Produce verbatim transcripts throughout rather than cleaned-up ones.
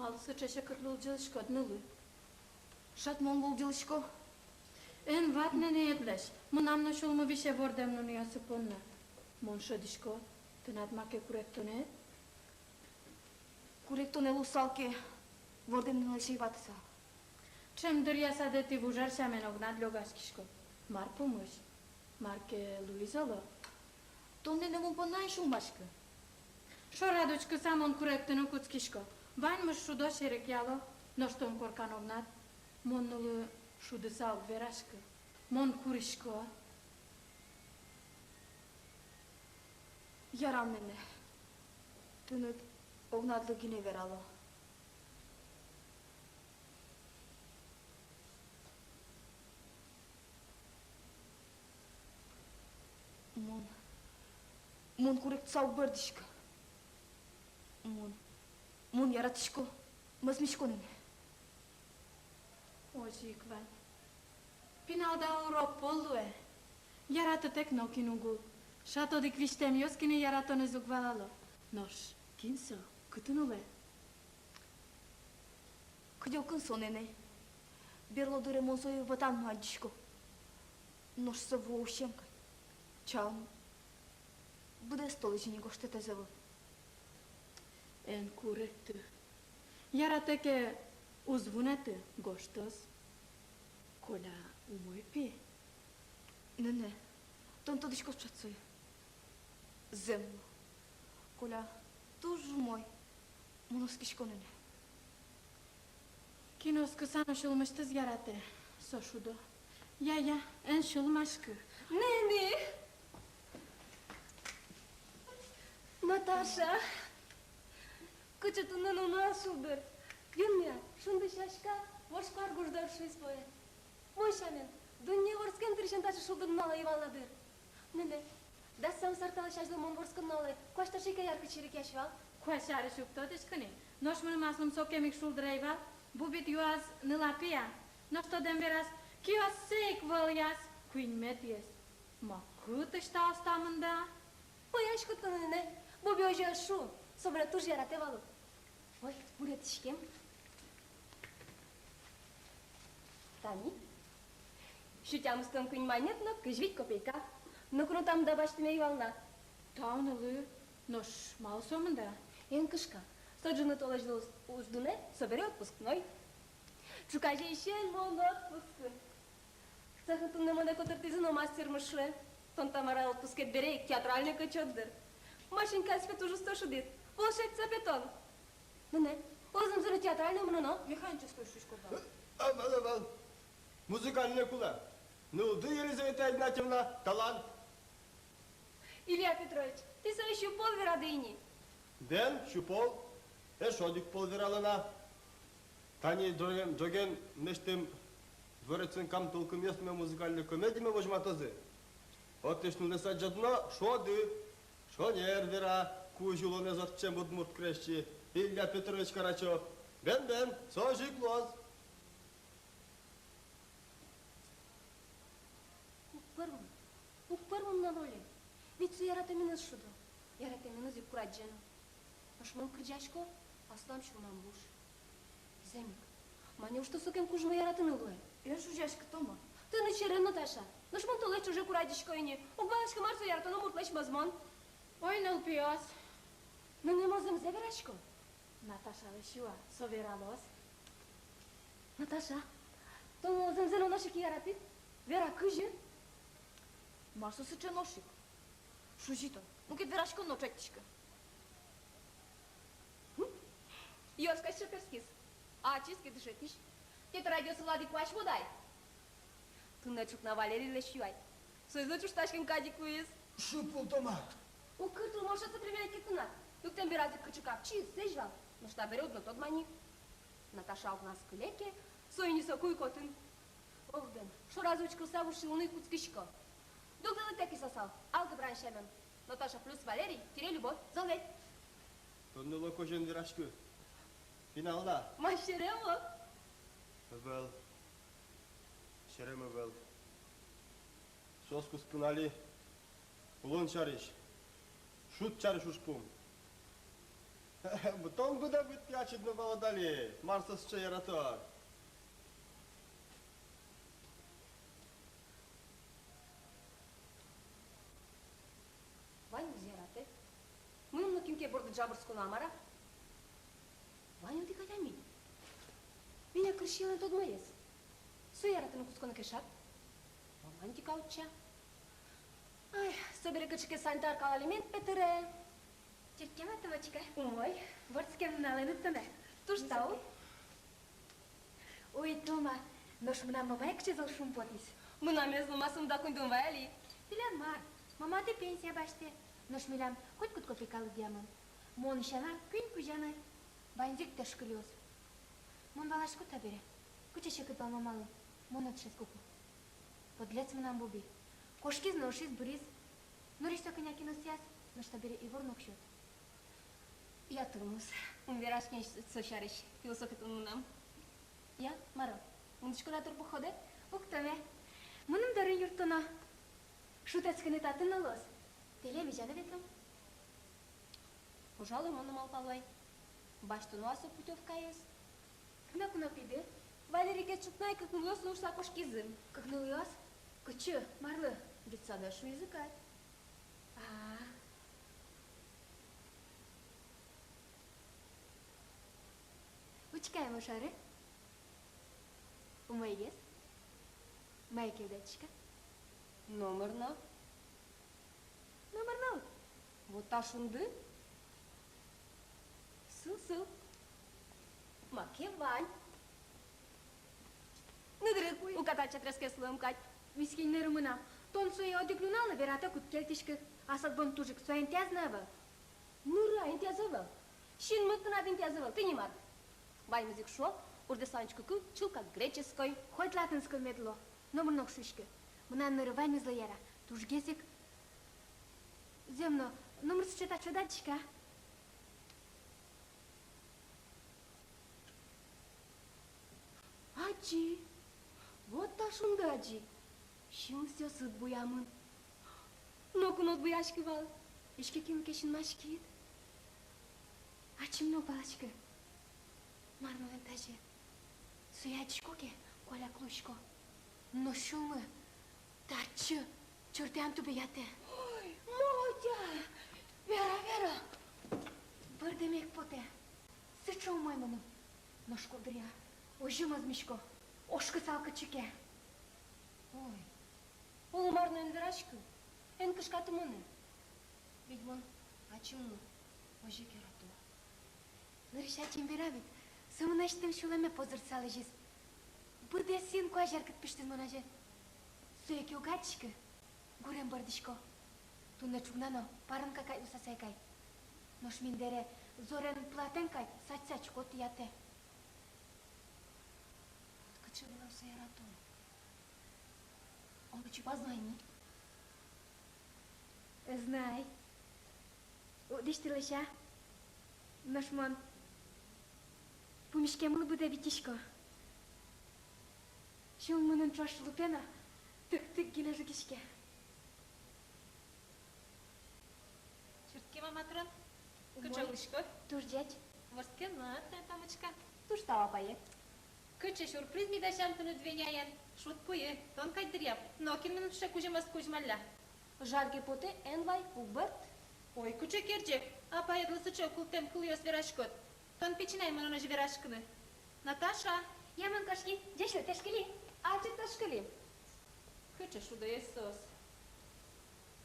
Малы сыӵе секыт лулӟылӥськод, нылы? Шат мон лулӟылӥсько? Эн ват нэнэедлэсь, мынам но сюлмы висе вордэм нуныосы понна. Мон шӧдӥсько, тынад маке куректонэд. Куректонэ луысал ке, вордэм нэнэлэсь ӧй ватысал. Ӵем дыръя садэ тӥ вужер сямен огнад лёгаськиськод. Мар пумысь? Мар ке луиз, оло? Тон, нэнэ, мон понна эн сюлмаськы. Шорад учкыса мон куректыны кутскисько. Ваньмыз шудо, серекъяло, нош тон коркан огнад. Мон, нылы, шудыса уг вераськы. Мон курисько. Ярам, нэнэ. Тыныд огнадлы гинэ верало. Мон, мон куректыса уг бӧрдӥськы. Мон, мон яратӥсько, мӧзмисько, нэнэ. Озьы ик вань. Пиналда урод пол луэ. Яратытэк нокин уг ул. Шат одӥг визьтэмъёс гинэ яратонэз уг валало. Нош кин со, кытын улэ? Кыдёкын со, нэнэ. Берло дыре мон сое вӧтам но адӟисько. Нош со вуэ усем кадь. Чалмы. Быдэс толэзь ини гожтэтэз ӧвӧл. Эн куректы. Яратэ ке, уз вунэты, гожтоз. Коля умой пи. Нэнэ, тон тодӥськод шат сое? Зэм но. Коля туж умой. Мон оскисько, нэнэ. Кин оскыса но сюлмысьтыз яратэ, со шудо. Я, я, эн сюлмаськы. Нэнэ! Наташа! Кыӵе туннэ нунал, шулдыр! Юнме, шунды сяська, вож куар гуждор шуиз поэт. Мон сямен, дунне вордскем дырысен таӵе шулдыр нунал ӧй вал на, дыр. Нэнэ, дас тямыс ар талэсь азьло мон вордскон нуналэ куазь таӵе ик яркыт серекъясь вал. Куазь сярысь уг тодӥськы ни, нош мыным аслым сокем ик шулдыр ӧй вал. Бубыд юаз: ныл-а, пи-а? Нош тодэм вераз: киоссэ ик вӧлъяз, куиньметӥез. Ма, кытысь та остамында? Пӧяськод тон, нэнэ, Буби озьы ӧз шу, собере туж яратэ вал ук. Ой, буретӥськем. Тани. Сю тямыстон куинь манет но кызь вить копейка. Ноку но та мында басьтэме ӧй вал на. Тау, нылы. Нош малы со мында? Эн кышка. Со ӝыны толэзьлы уж-, уждунэ, собере отпускной. Ӵуказеысен мон отпускын. Цехын туннэ монэ котыртӥзы но, мастермы шуэ: тон, Тамара, отпускед бере ик театральной кӧчод, дыр. Машенькаез пе туж усто шудӥд. Волшебница пе тон. Нэнэ, оло, зэмзэ но театральной мыноно? Механической шуиськод-а? Ӧвӧл, ӧвӧл. Музыкальной кулэ. Нылды, Елизавета Игнатьевна, талант. Илья Петрович, тӥ сое сю пол верады ини. Бен, сю пол. Эшшо одӥг пол верало на. Тани ӝоген, ӝоген мынэсьтым дворецын «Кам тулкымъёсме» музыкальной комедиме возьматозы. Отысь нылэз адӟод но, шуоды: шонер вера кузь улонэз ортчем удмурт крезьчи Илья Петрович Карачёв. Бен, бен, со озьы ик луоз. Уг пӧрмы, уг пӧрмы мынам роле. Ведь со яратэменыз шудо, яратэменыз ик курадӟе но. Нош мон кырӟасько, аслам сюлмам буш. Зэм ик, ма, неужто сокем кужмо яратыны луэ? Эн шузяськы, Тома. Тыныд серем, Наташа. Нош мон толэзь ӵоже курадӟисько ини. Уг валаськы, мар со яратоно муртлэсь мӧзмон. Ой, нылпиос. Нэнэ, мон зэмзэ верасько. Наташалэсь юа, со вералоз. Наташа, тон, оло, зэмзэ но нош ик яратӥд? Вера, кызьы? Мар со сыӵе нош ик? Шузи тон. Мукет вераськон но ӵектӥськы. Хм. Ёрскач чаперскиз. Ачиз ке дышетӥсь. Тетрадьёсы лади куазь мод ай. Туннэ ӵукна Валерийлэсь юай. Соиз но ӵуштаськем кадь ик луиз. Шып ул, Тома. Уг кырты, мон шӧдсы примерить ке тынад. Юктэм бераз ик кыӵе капчи, сэзь вал. Нош табере уд но тодма ни. Наташа огназ кыле ке, со ини соку ик отын. Ох, бен, шоразы учкыса вуж сюлмы ик кутскисько. Дугдылытэк ик сосал, алгебраын сямен. Наташа плюс Валерий тире любовь. Зол ведь? Тон, нылы, козен вераськы. Пинал на. Ма, серем-о? Ӧвӧл. Серем ӧвӧл. Соос куспын али улон сярысь, шуд сярысь ужпум. Тон быдэ быдтӥд ачид но валад али, мар со сыӵе яратон. Ваньмыз яратэ. Мыным но кин ке борды ӝабырсконо-а, мар-а? Вань одӥг адями. Веня кырсиелэн тодмоез. Со яратыны кутсконо ке шат. Романтика утча. Ай, собере кыӵе ке санитаркалы алимент пе тыре. Чырткем-а, Томочка? Умой. Вордскем нуналэныд тонэ. Туж тау. Ой, Тома, нош мынам мамае кыӵе зол шумпотӥз. Мынам эз луы, ма, сомында коньдон вай али. Тӥляд мар, мамаед пенсия басьтэ. Нош милям котькуд копейка лыдъямын. Мон сяна куинь кузя на. Ваньзэ ик тышкылиос. Мон валасько табере, кыӵе секыт вал мамалы, мон но дышетскыку. Подлец мынам Боби. Кошкиз но ышиз, быриз. Нырысь со кӧня ке но сӥяз, нош табере ивор но уг сёт. Я, тырмоз. Ум вераське ни со сярысь, философ тон мынам. Я, мар-о, мынӥськод-а турпоходэ? Уг, Тома. Мыным дорын юрттоно. Шутэтскыны татын но луоз. Тэле миӟа но ветлом. Пожалуй, мон но малпало ай. Басьтоно-а со путёвкаез? Кык нылъёс но пиды. Валерий Кечукнай кык нылъёс но шуса кошкизы. Кык нылъёс? Кытчы, марлы? Детсадэ шуизы кадь. А. Учкы ай, мо шоры. Умойгес. Мае ке уд адӟиськы-а? Номыр но. Номыр но уд? Вот та шунды. Сыл, сыл. Маке вань. Нырыд уката чатряське сылэм кадь. Мискинь ныры мынам. Тон сое одӥг нунал но вератэк уд кельтӥськы. Асад бон туж ик со интыяз но ӧвӧл. Ныры-а интыяз ӧвӧл? Синмыд тынад интыяз ӧвӧл, тӥни мар. Ваньмыз ик шуо, урдэслань учкыку, чылкак греческой. Хоть латинской мед луо, номыр но уг шуиськы. Мынам ныры ваньмызлы яра, тужгес ик. Зэм но, номыр сыӵе-таӵе, уд адӟиськы-а? Адӟи. Вот та шунды адӟи. Синъёсыд буямын. Ноку но уд буяськы вал. Иське, кин ке синмаськид. Ачим но уг валаськы, мар милям таӵе. Сое адӟисько ке, куаляк луисько. Но сюлмы татчы, чыртыям тубе ятэ. Ой, Мотя! Вера, Вера! Бӧрдэме ик потэ. Сыӵе умой мыным. Нош куддыръя озьы мӧзмисько, ошкысал кытчы ке. Ой, оло мар но эн вераськы, эн кышкаты монэ. Ведь мон ачим но озьы ик ярато. Нырысь ачим верамед, со мынэсьтым сюлэме позыртса лэзиз. Быдэс инкуазь яркыт пиштӥз мон азе. Сое ке уг адӟиськы, гурем бӧрдӥсько. Туннэ ӵукна но парынка кадь луыса сайкай. Нош миндэре зорен пылатэн кадь садьсасько тӥятэ. Кыӵе вылэм со яратон? Оло чупаз но ай ни? Ӧз на ай. Уд дӥсьты, лэся. Нош мон пумиськемлы быдэ витисько. Сюлмы мынын ӵош лупе но тык-тык гинэ жугиське. Чырткем-а, Матрон? Кыӵе улӥськод? Туж ӟеч. Вордскем но тон, Тамочка. Туж тау, апае. Кыӵе сюрприз ми дасям тыныд Веняен. Шудпуйы, тон кадь дыръям. Нокин мыным сыӵе кузьымез кузьмалля. Жаге потэ, эн вай, уг бӧрд. Ой, кыӵе керӟег апаедлы сыӵе култэм кылъёс вераськод. Тон пичи на ай мыноно озьы вераськыны. Наташа! Я, мон кошки, ӟеч лу, тышкыли. Ачид тышкыли. Кыӵе шудоесь соос.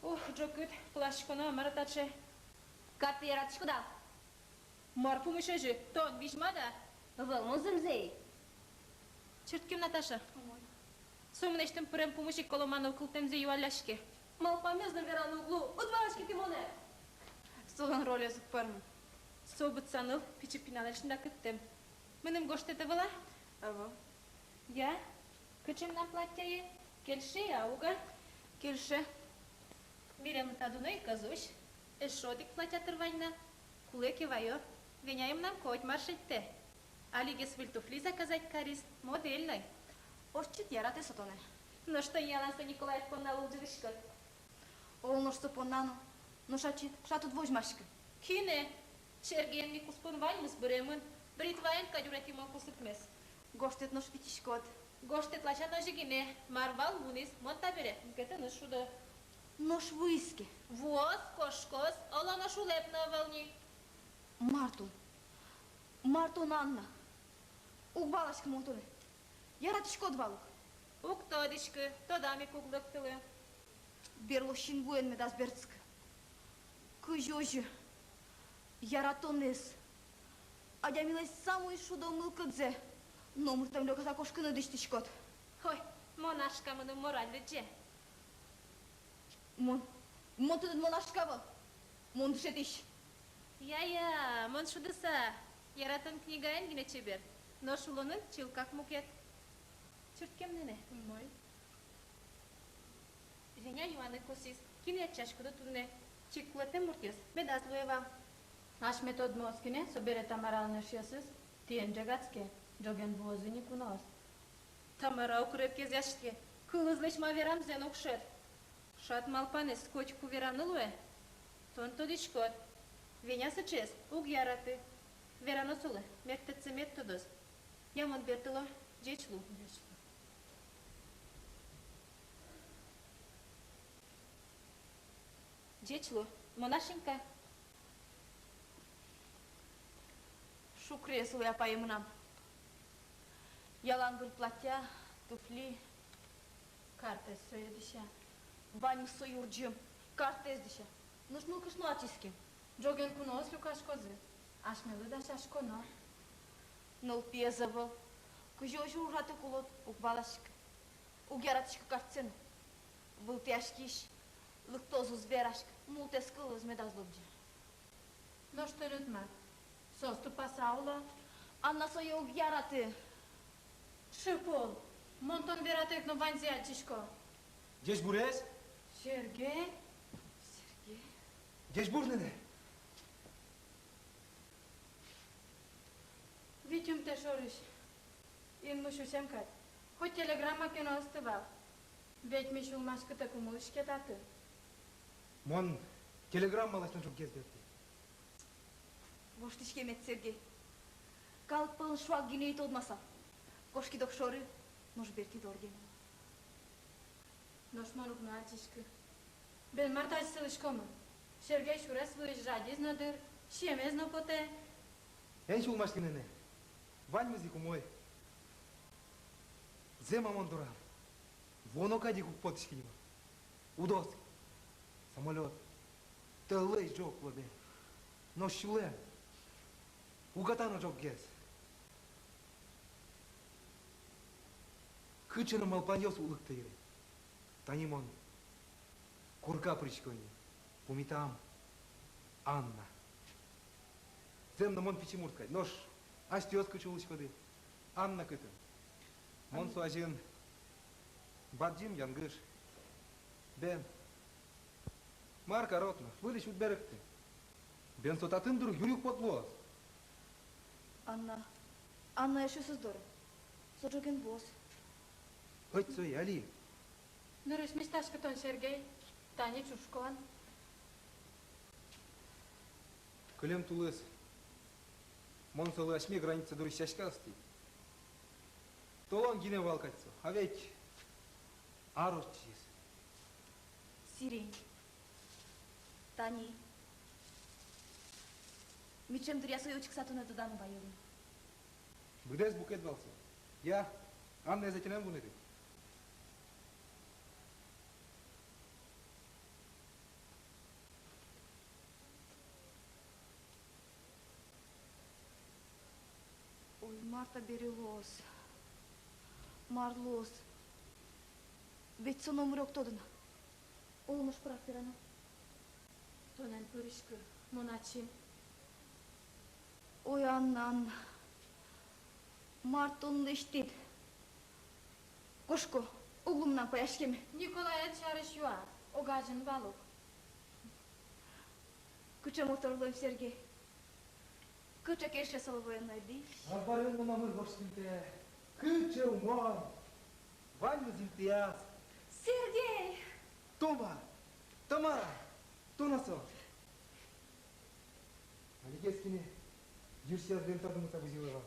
Ох, ӝокыт, пыласьконо-а, мар-а таӵе. Кат, тӥ яратӥськоды-а? Мар пумысь озьы, тон визьмад-а? Ӧвӧл, мон зэмзэ ик. Чырткем, Наташа. Умой. Со мынэсьтым пырем пумысь ик Коломанов кылтэмзэ юалляське. Малпамез но вераны уг лу, уд валаськы тӥ монэ. Солэн ролез уг пӧрмы. Со быдӟа ныл, пичи пиналлэсь но кыттэм. Мыным гожтэт ӧвӧл-а? Ӧвӧл. Я, кыӵе мынам платьяе? Кельше-а, уг-а? Кельше. Милемлы та дуно ик ӧз усь. Эшшо одӥг платья тыр вань на. Кулэ ке, вайо. Веняе мынам котьмар шедьтэ. Алигес выль туфли заказать кариз, модельной. Ортчыт, яратэ со тонэ. Нош тон ялан со Николаев понна лулӟылӥськод? Оло, нош со понна но. Нош ачид шат уд возьмаськы? Кинэ? Сергеен ми куспын ваньмыз быремын. Бритваен кадь уратӥ мон кусыпмес. Гожтэт нош витиськод. Гожтэт ласянь озьы гинэ, мар вал, мынӥз, мон табере мукетыныз шудо. Нош вуиз ке? Вуоз, кошкоз, оло нош улэп но ӧвӧл ни. Мар тон? Мар тон, Анна? Уг валаськы мон тонэ. Яратӥськод вал ук? Уг тодӥськы, тодам ик уг лыктылы. Берло синвуэн медаз бертскы. Кызьы озьы? Яратонэз, адямилэсь самой шудо мылкыдзэ, номыртэм лёгаса кошкыны дӥсьтӥськод. Ой, мон ашкамы но мораль лыдӟе. Мон, мон тыныд мон ашкамы, мон дышетӥсь. Я-я, мон шудыса, яратон книгаен гинэ чебер, нош улонын чылкак мукет. Чырткем, нэнэ, умой. Женя юаны косӥз, кинэ ӧтчаськоды туннэ? Чик кулэтэм муртъёс медаз луэ вал. Асьме тодмоос гинэ, собере Тамаралэн эшъёсыз, тӥ эн ӝегатске, ӝоген вуозы ни куноос. Тамара укыр ӧпкезъяське, кылызлэсь ма верамзэ но уг шӧд. Шат малпанэз котьку вераны луэ. Тон тодӥськод, Веня сыӵеез уг яраты. Верано солы, мертэтсэ мед тодоз. Я, мон бертыло, ӟеч лу. Ӟеч лу. Ӟеч лу, мон Ашенька. Шукрес луэ апае мынам. Ялан выль платья, туфли. Картэз сое дӥся. Ваньмыз со юрӟым, картэз дӥся. Нош нылкышно ачиз кин? Ӝоген куноос люкаськозы. Асьмелы дасяськоно. Нылпиез ӧвӧл. Кызьы озьы ужатыку луод, уг валаськы. Уг яратӥськы картсэ но. Вылтӥяськись, лыктоз уз вераськы, мултэс кылыз медаз лобӟы. Нош тыныд ма, соос тупаса уло. Анна сое уг яраты. Шып ул, мон тон вератэк но ваньзэ адӟисько. Ӟечбуресь! Сергей? Сергей? Ӟечбур, нэнэ! Витьымтэ шорысь. Инмысь усем кадь. Хоть телеграмма ке но ысты вал. Ведь ми сюлмаськытэк ум улӥське татын. Мон телеграммалэсь но ӝоггес бертӥ. Воштӥськемед, Сергей. Калык пӧлын шуак гинэ ӧй тодмасал. Кошкид огшоры, нош бертӥд орденэн. Нош мон уг но адӟиськы. Бен мар тазьы сылӥськомы? Сергей сюрес вылысь жадиз но дыр, сиемез но потэ. Эн сюлмаськы, нэнэ. Ваньмыз ик умой. Зэм-а мон дорам? Вуоно кадь ик уг потӥськы ни ма. Уд оскы. Самолёт тӧллэсь ӝог лобе. Нош сюлэм уката но ӝоггес. Кыӵе но малпанъёс уг лыкто йыре. Тани мон корка пырисько ини, пумитам: Анна. Зэм но, мон пичи мурт кадь, нош асьтэос кыӵе улӥськоды? Анна кытын? Мон со азьын бадӟым янгыш. Бен, мар карод но, выльысь уд берыкты. Бен, со татын дыр юри уг поты луоз. Анна, Анна эшъёсыз доры. Со ӝоген вуоз. Ӧть сое али. Нырысь мечтаськы тон, Сергей, тани чушкон. Кылем тулыс мон солы асьме граница дурысь сяська ыстӥ. Толон гинэ вал кадь со, а ведь ар ортчиз. Сирень. Тани. Миӵем дыръя сое учкыса тонэ тоданы вайылӥ. Быдэс букет вал со. Я, Аннаез ӧтьылэм вунэтӥд. Ой, мар табере луоз? Мар луоз? Ведь со номыр уг тоды на. Оло нош пырак верано. Тон эн пыриськы, мон ачим. Ой, Анна, Анна, мар тон лэсьтӥд? Кошко, уг луы мынам пӧяськеме. Николаед сярысь юа, огазьын вал ук. Кыӵе мотор луэм Сергей. Кыӵе кельше солы военной дӥсь. Азбарен но номыр воштӥмтэ. Кыӵе умой. Ваньмыз интыяз. Сергей! Тома! Тамара! Тон-а со? Егескине йырсияз лента думыса бызьылэ вал.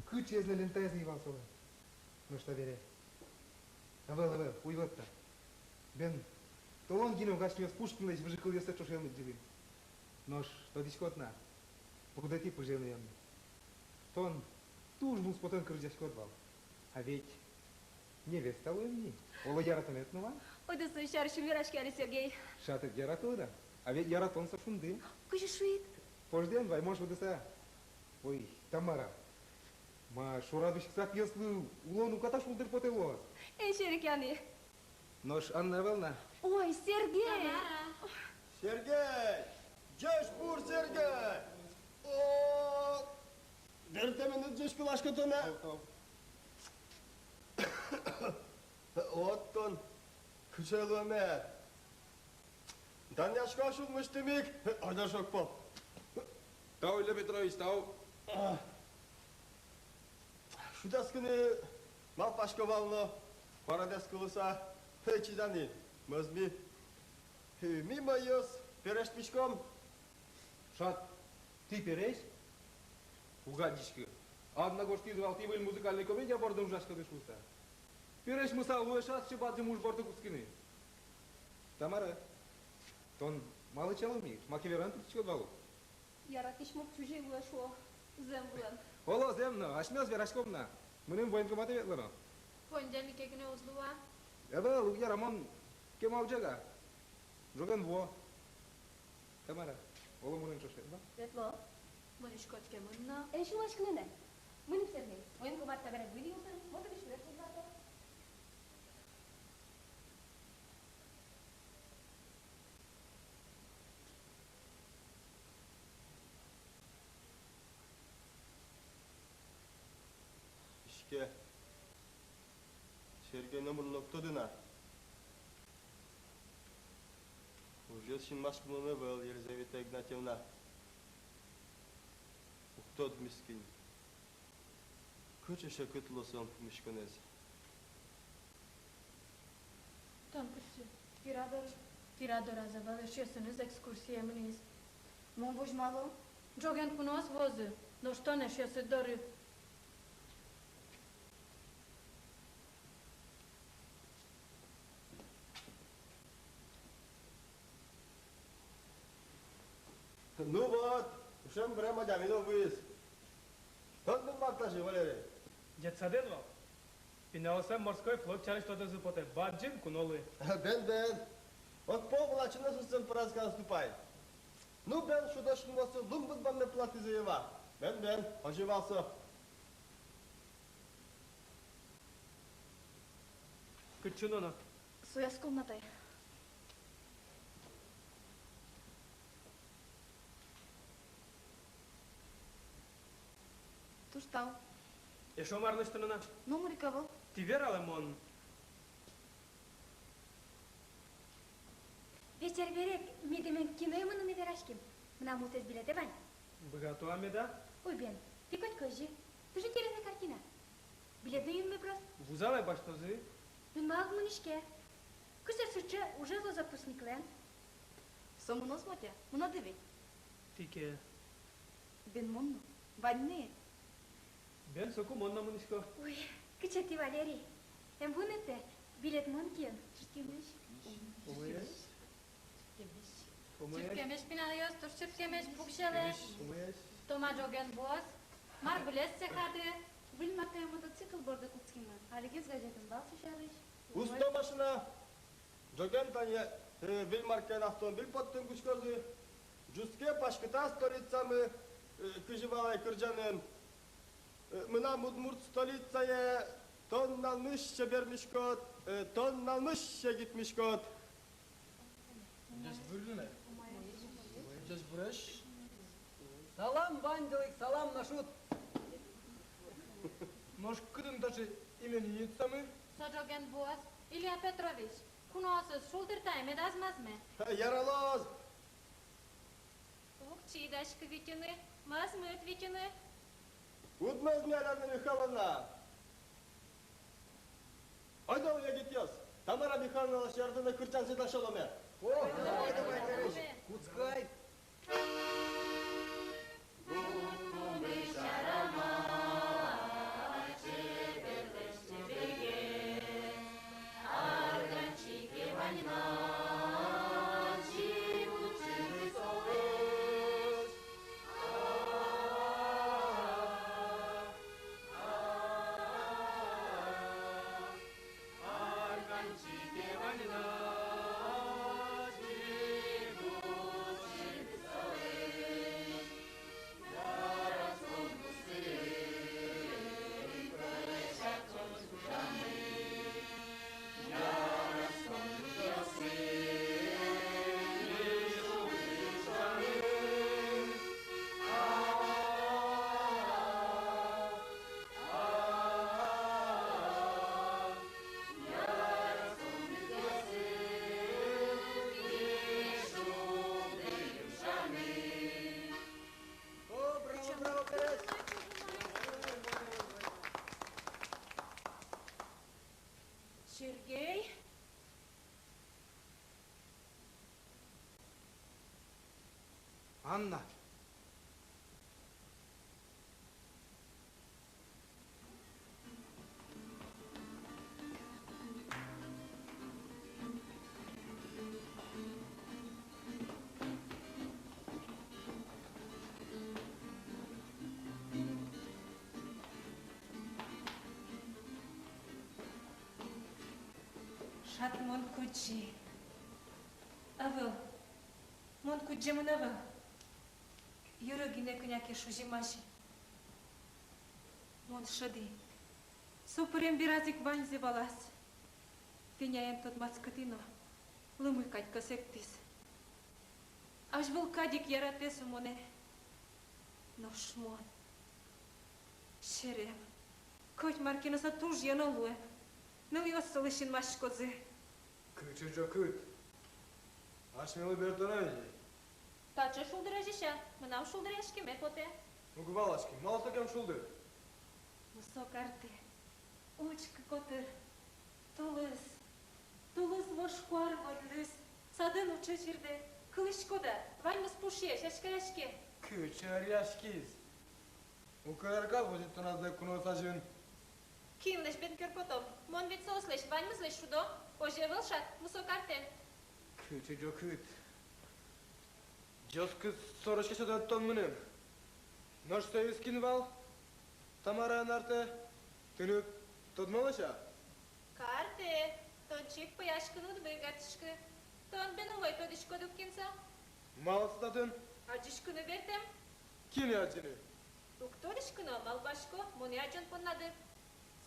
Кыӵеез но лентаез ӧй вал солэн. Нош табере. Ӧвӧл, ӧвӧл, уйвӧт та. Бен, толон гинэ ук асьмеос Пушкинлэсь выжыкылъёссэ ӵошен лыдӟылӥм. Нош тодӥськод на, бурдэтӥ пыжен уемме. Тон туж мусо потон кырӟаськод вал. А ведь невеста луэм ни. Оло, яратонэд но вань? Ойдо со сярысь ум вераське али, Сергей. Шат ик яратод-а? А ведь яратон со шунды. Кызьы шуид? Пожди эн вай, мон шудыса. Ой, Тамара. Ма, шорад учкыса пиослы улон уката шулдыр потэ луоз. Эн серекъяны. Нош Анна ӧвӧл на? Ой, Сергей! Тамара! Сергей! Ӟечбур, Сергей! О, бертэмын ӟечкыласько тонэ. Тау, тау. Вот тон кыӵе луэме. Данъясько сюлмысьтым ик, ойдо шокпо. Тау, Илья Петрович, тау. Шутэтскыны малпасько вал но, куарадэс кылыса, чида ни, мӧзми. Ми, мӧйыос, пересьтӥськом. Шат, тӥ пересь? Уг адӟиськы. Анна гожтӥз вал, тӥ выль музыкальной комедия бордын ужаськоды шуыса. Пересьмыса, луэ шат сыӵе бадӟым уж борды кутскыны. Тамара, тон малы чалымид, маке вераны туртскиськод вал-а? Яратӥсь мурт чузей луэ шуо, зэм вылэм. Оло, зэм но, асьмеос вераськом на. Мыным военкоматэ ветлоно. Понедельнике гинэ уз луы-а? Ӧвӧл, уг яра, мон кема уг ӝега. Ӝоген вуо. Тамара, оло, монэн ӵош ветлод-а? Ветло. Мынӥськод ке, мын но. Эн сюлмаськы, мынэ. Мыным, Сергей, военкомат табере выль юртын, мон тыныд сюрес возьмато. Иське, Сергей номыр но уг тоды на. Ужез синмаськымон ӧвӧл, Елизавета Игнатьевна. Уг тоды, мискинь. Кыӵе секыт луоз солэн пумиськонэз. Тон кытчы? Тӥ доры. Тӥ дораз ӧвӧл, эшъёсыныз экскурсие мынӥз. Мон возьмало. Ӝоген куноос вуозы, нош тон эшъёсыд доры. Ну вот, ушем бырем адями но вуиз. Тон мар тазьы, Валерий? Детсадын вал. Пиналъёсты морской флот сярысь тодазы потэ, бадӟым куно луэ. Бен, бен. Огпол вылачын но сусэм пыразы ке, ступай. Ну, бен, шудо синмоосты лымбыт бамме пылатӥзы ӧвӧл-а? Бен, бен, озьы вал со. Кытчы нуоно? Сояз комнатае. Туж тау. Эшшо мар лэсьтоно на? Номыр ик ӧвӧл. Тӥ вералэ, мон. Вечер бере медемен киное мыныны вераським. Мынам мултэс билетэ вань. Быгато-а меда? Уй, бен, тӥ котьку озьы. Туж интересной картина. Билет но юнме быроз. Вузалэ, басьтозы. Юнма уг мынӥське. Кызьы сыӵе ужез луоз отпускниклэн? Со мыноз, Мотя, мыноды ведь? Тӥ ке. Бен, мон но. Вань ни. Бен, соку мон но мынӥсько. Уй, кыӵе тӥ, Валерий. Эн вунэтэ, билет мон киын. Чырткемесь. Умоесь. Чырткемесь, пиналъёс, туж чырткемесь, пуксьылэ. Умоесь. Тома ӝоген вуоз. Мар вылез цехады? Выль маркаё мотоцикл борды кутскимы. Алигес газетын вал со сярысь. Усто машина. Ӝоген тани, э, выль маркаен автомобиль поттыны кутскозы. Ӝутске, паськыта столицамы, э, кызьы вал ай кырӟанын. Э, мынам удмурт столицае, тон нуналмысь чебер миськод, э, тон нуналмысь егит миськод. Ӟеч бур, Лена. Ӟеч буресь. Салам, ваньдылы ик салам, Нашут. Нош кытын таӵе именинницамы? Со ӝоген вуоз, Илья Петрович. Куноосыз шулдыртэ, медаз мӧзме. Яралоз. Уг чидаськы витьыны, мӧзмыт витьыны. Уд мӧзме, Анна Михайловна. Ойдолэ, егитъёс, Тамара Михайловналэсь яратоно кырӟанзэ дасяломе. О, давай, давай, давай. Кутскы ай. Анна. Шат мон кудӟи. Ӧвӧл. Мон кудӟемын ӧвӧл. Йыры гинэ кӧня ке шузимазе. Мон шӧдӥ. Со пырем бераз ик ваньзэ валаз. Веняен тодматскытӥ но, лымы кадь кӧсэктӥз. Азьвыл кадь ик яратэ со монэ. Нош мон, серем, котьмар ке но со туж ёно луэм. Нылъёс солы синмаськозы. Кыӵе ӝокыт! Асьмелы бертоно ини. Таӵе шулдыр азьысь-а? Мынам шулдыръяськеме потэ. Уг валаськы, малы сокем шулдыр? Мусо картэ, учкы котыр. Тулыс, тулыс вож куар вӧлдӥз. Садын уӵе чирдэ. Кылӥськод-а? Ваньмыз пушъе, сяськаяське. Кыӵе ӧръяськиз! Укыр ар кадь возьыт тоназ лек куноос азьын. Кинлэсь бен керпотом? Мон ведь соослэсь ваньмызлэсь шудо. Озьы ӧвӧл шат, мусо картэ? Кыӵе ӝокыт! Ӟоскыт сорочка сётод тон мыным. Нош соиз кин вал? Тамараен артэ. Тыныд тодмо лэся? Картэ, тон чик пӧяськыны уд быгатӥськы. Тон бен умой тодӥськод ук, кин со. Малы со татын? Адӟиськыны бертэм. Кинэ адӟыны? Уг тодӥськы но, малпасько, монэ адӟон поннады.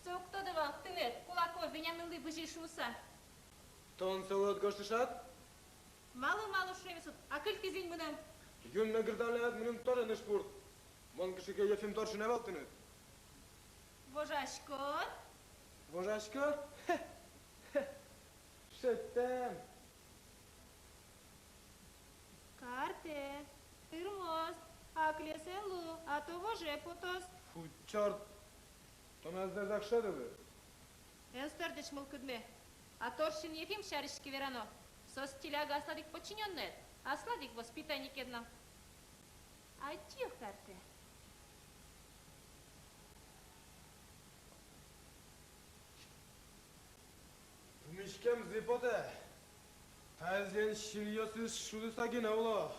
Со уг тоды вал тыныд, Кулаков Вениаминлы бызи шуыса. Тон солы ӧд гожты шат? Малы, малы шуэмез уд, акыльтӥз ини мыным. Юнме гырдалляд мыным тоже ныжпурт. Мон кыӵе ке Ефим Торшин ӧвӧл тыныд. Вожаськод? Вожасько? Хе-хе. Шедьтэм. Картэ, тырмоз, акылэс эн лу, а то воже потоз. Фу, чёрт! Тон ӧз дырзак шӧдылы. Эн стӧр ӟеч мылкыдме. А Торшин Ефим сярысь ке верано, со стиляга аслад ик подчинённоед, аслад ик воспитанникед но. Адӟи, картэ. Пумиськемзы потэ. Таизлэн синъёсыз шудыса гинэ уло.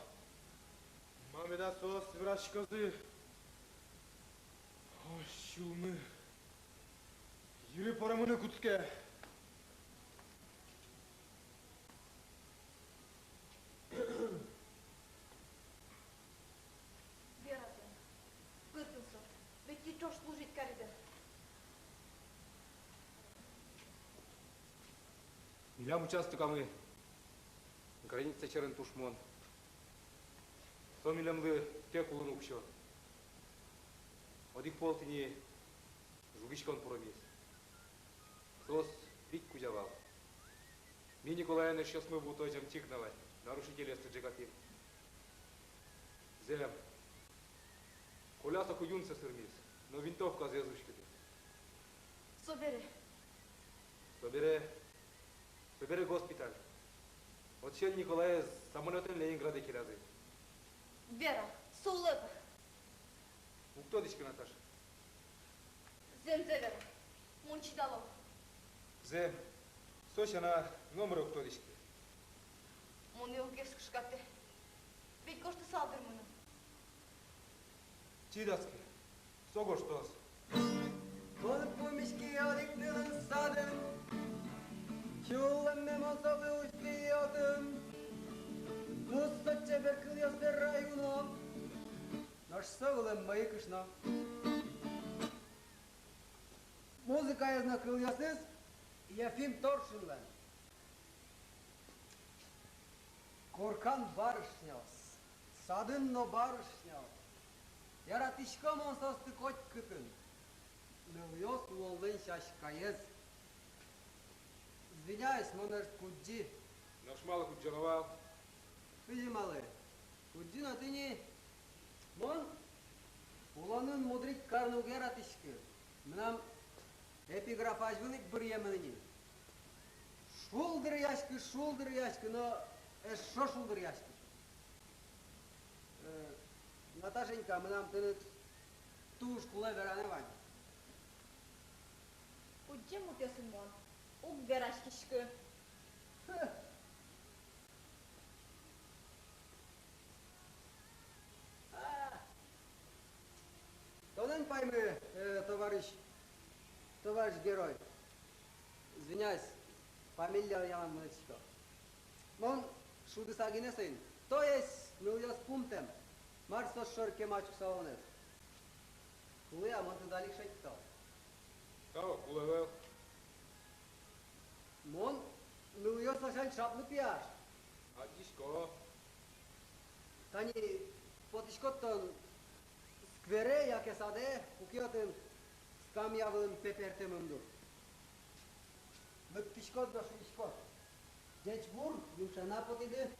Ма меда соос вераськозы? О, сюлмы! Йыры поромыны кутске. Вера тон, кытын со? Ведь тӥ ӵош служить кариды. Милям участокамы граница сьӧрын тушмон. Со милемлы тэк улыны уг сёт. Одӥг пол тӥни жугиськон пуромиз. Соос вить кузя вал. Ми Николаен эшъёсмы вуытозь ӧм тик на вал, нарушительёсты ӝегатӥм. Зэм, Коля соку юнсэ сырмиз, но винтовказэ ӧз уськыты. Собере. Собере, собере госпиталь. Отысен Николаез самолётэн Ленинградэ келязы. Вера, со улэп-а? Уг тодӥськы, Наташа. Зэмзэ вера, мон чидало. Зэм, со сяна номыр уг тодӥськы. Монэ уг гес кышкаты. Ведь гожтысал дыр мыным. Чидаськы, со гожтоз. Мон пумиськи одӥг нылын садын, сюлэмме мон солы усьтӥ отын. Туж со чебер кылъёс верай уно, нош со вылэм мӧйы кышно. Музыкаез но кылъёсыз Ефим Торшинлэн. Коркан барышняос, садын но барышняос. Яратӥсько мон соосты котькытын. Нылъёс улонлэн сяськаез. Извиняюсь, мон ӧжыт кудӟи. Нош малы кудӟоно вал? Кызьы малы? Кудӟи но тӥни. Мон улонын мудрить карны уг яратӥськы. Мынам эпиграф азьвыл ик быръемын ини. Шулдыръяськы, шулдыръяськы но эшшо шулдыръяськы. Э, Наташенька, мынам тыныд туж кулэ вераны вань. Кудӟем муртъёсын мон уг вераськиськы. А, тонэн паймы, э, товарищ, товарищ герой. Извиняюсь, фамилия ялан мынӥсько. Мон шудыса гинэ соин. То есть нылъёс пумтэм. Мар соос шоры кема ӵуксалонэз? Кулэ-а, мон тыныд али ик шедьто? Тау, кулэ ӧвӧл. Мон нылъёс ласянь шаплы пияш. Адӟисько. Тани потӥськод тон сквере яке садэ, куке отын скамья вылын пепертэмын дыр. Лыктӥськод но шуиськод: «Ӟеч бур, юмшаны потӥды».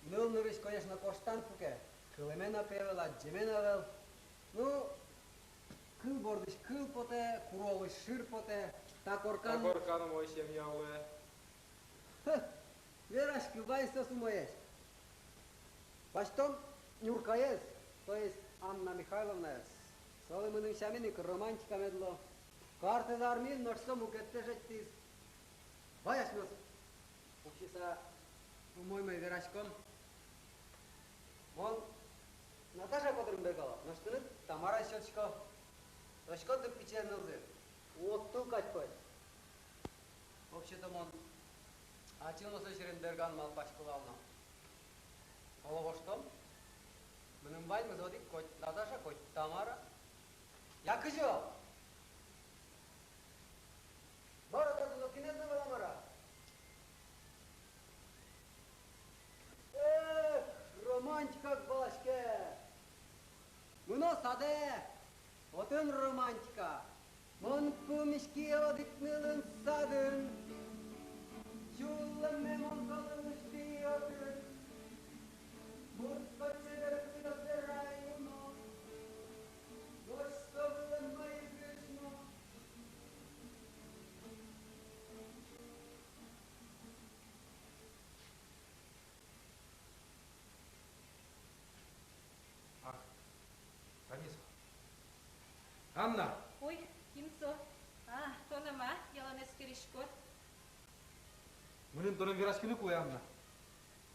Ныл нырысь, конечно, куштан пуке, кылэме но пе ӧвӧл, адӟеме но ӧвӧл. Ну, кыл бордысь кыл потэ, куро улысь шыр потэ, та коркан... Та коркан умой семья улэ. Хе, вераськы, вань соос умоесь. Басьтом Нюркаез, то есть Анна Михайловнаез. Солы мыным сямен ик романтика мед луоз. Картэз армиын, нош со мукетсэ шедьтӥз. Вай асьмеос пуксьыса умой-умой вераськом. Мон Наташа котырын бергало, нош тыныд Тамара сётӥсько. Тодӥськод дыр, пичи нылзы, вот тыл кадь пӧль. Вообще-то мон ачим но со сьӧрын берганы малпасько вал но. Оло, воштом. Мыным ваньмыз одӥг: коть Наташа, коть Тамара. Я кызьы вал? Мар-о, татын кинэд но вал-а, мар-а? Эх, романтика уг валаське. Мыно садэ, отын романтика. Мон пумиськи одӥг нылын садын. Сюлэмме мон солы усьтӥ отын. Мурт котьсэ берыктӥ но верай уно. Нош со вылэм мае гыжно. А, тани со. Анна! Ой, кин со? А, тон-а ма, ялан эскериськод? Мыным тонэн вераськыны кулэ, Анна.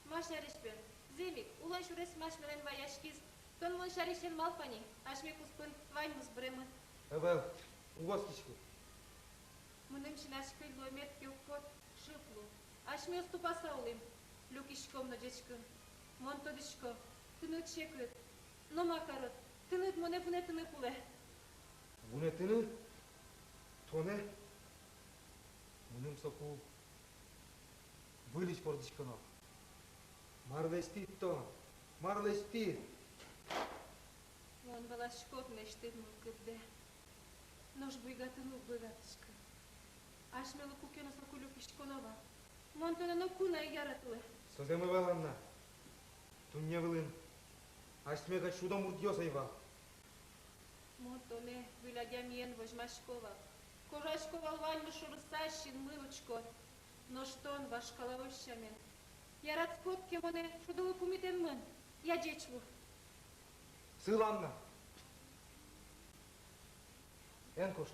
Ма сярысь, бен? Зэм ик, улон сюрес асьмелэн вайяськиз. Тон мон сярысь эн малпа ни, асьме куспын ваньмыз быремын. Ӧвӧл, уг оскиськы. Мыным син азькыль луэмед ке уг поты, шып лу. Асьмеос тупаса улӥм, люкиськом но ӟечкын. Мон тодӥсько, тыныд секыт. Но ма карод, тыныд монэ вунэтыны кулэ. Вунэтыны? Тонэ? Мыным соку выльысь вордӥськоно. Мар лэсьтӥд тон? Мар лэсьтӥд? Мон валасько, тынэсьтыд мылкыддэ. Нош буйгатыны уг быгатӥськы. Асьмелы куке но соку люкиськоно вал. Мон тонэ ноку но ӧй яратылы. Со зэм ӧвӧл, Анна. Дунне вылын асьме кадь шудо муртъёс ӧй вал. Мон тонэ выль адямиен возьмасько вал. Кожасько вал ваньмыз шорыса, синмын учко. Нош тон вашкалаос сямен. Яратӥськод ке монэ, шудылы пумитэн мын. Я, ӟеч лу. Сыл, Анна. Эн кошкы.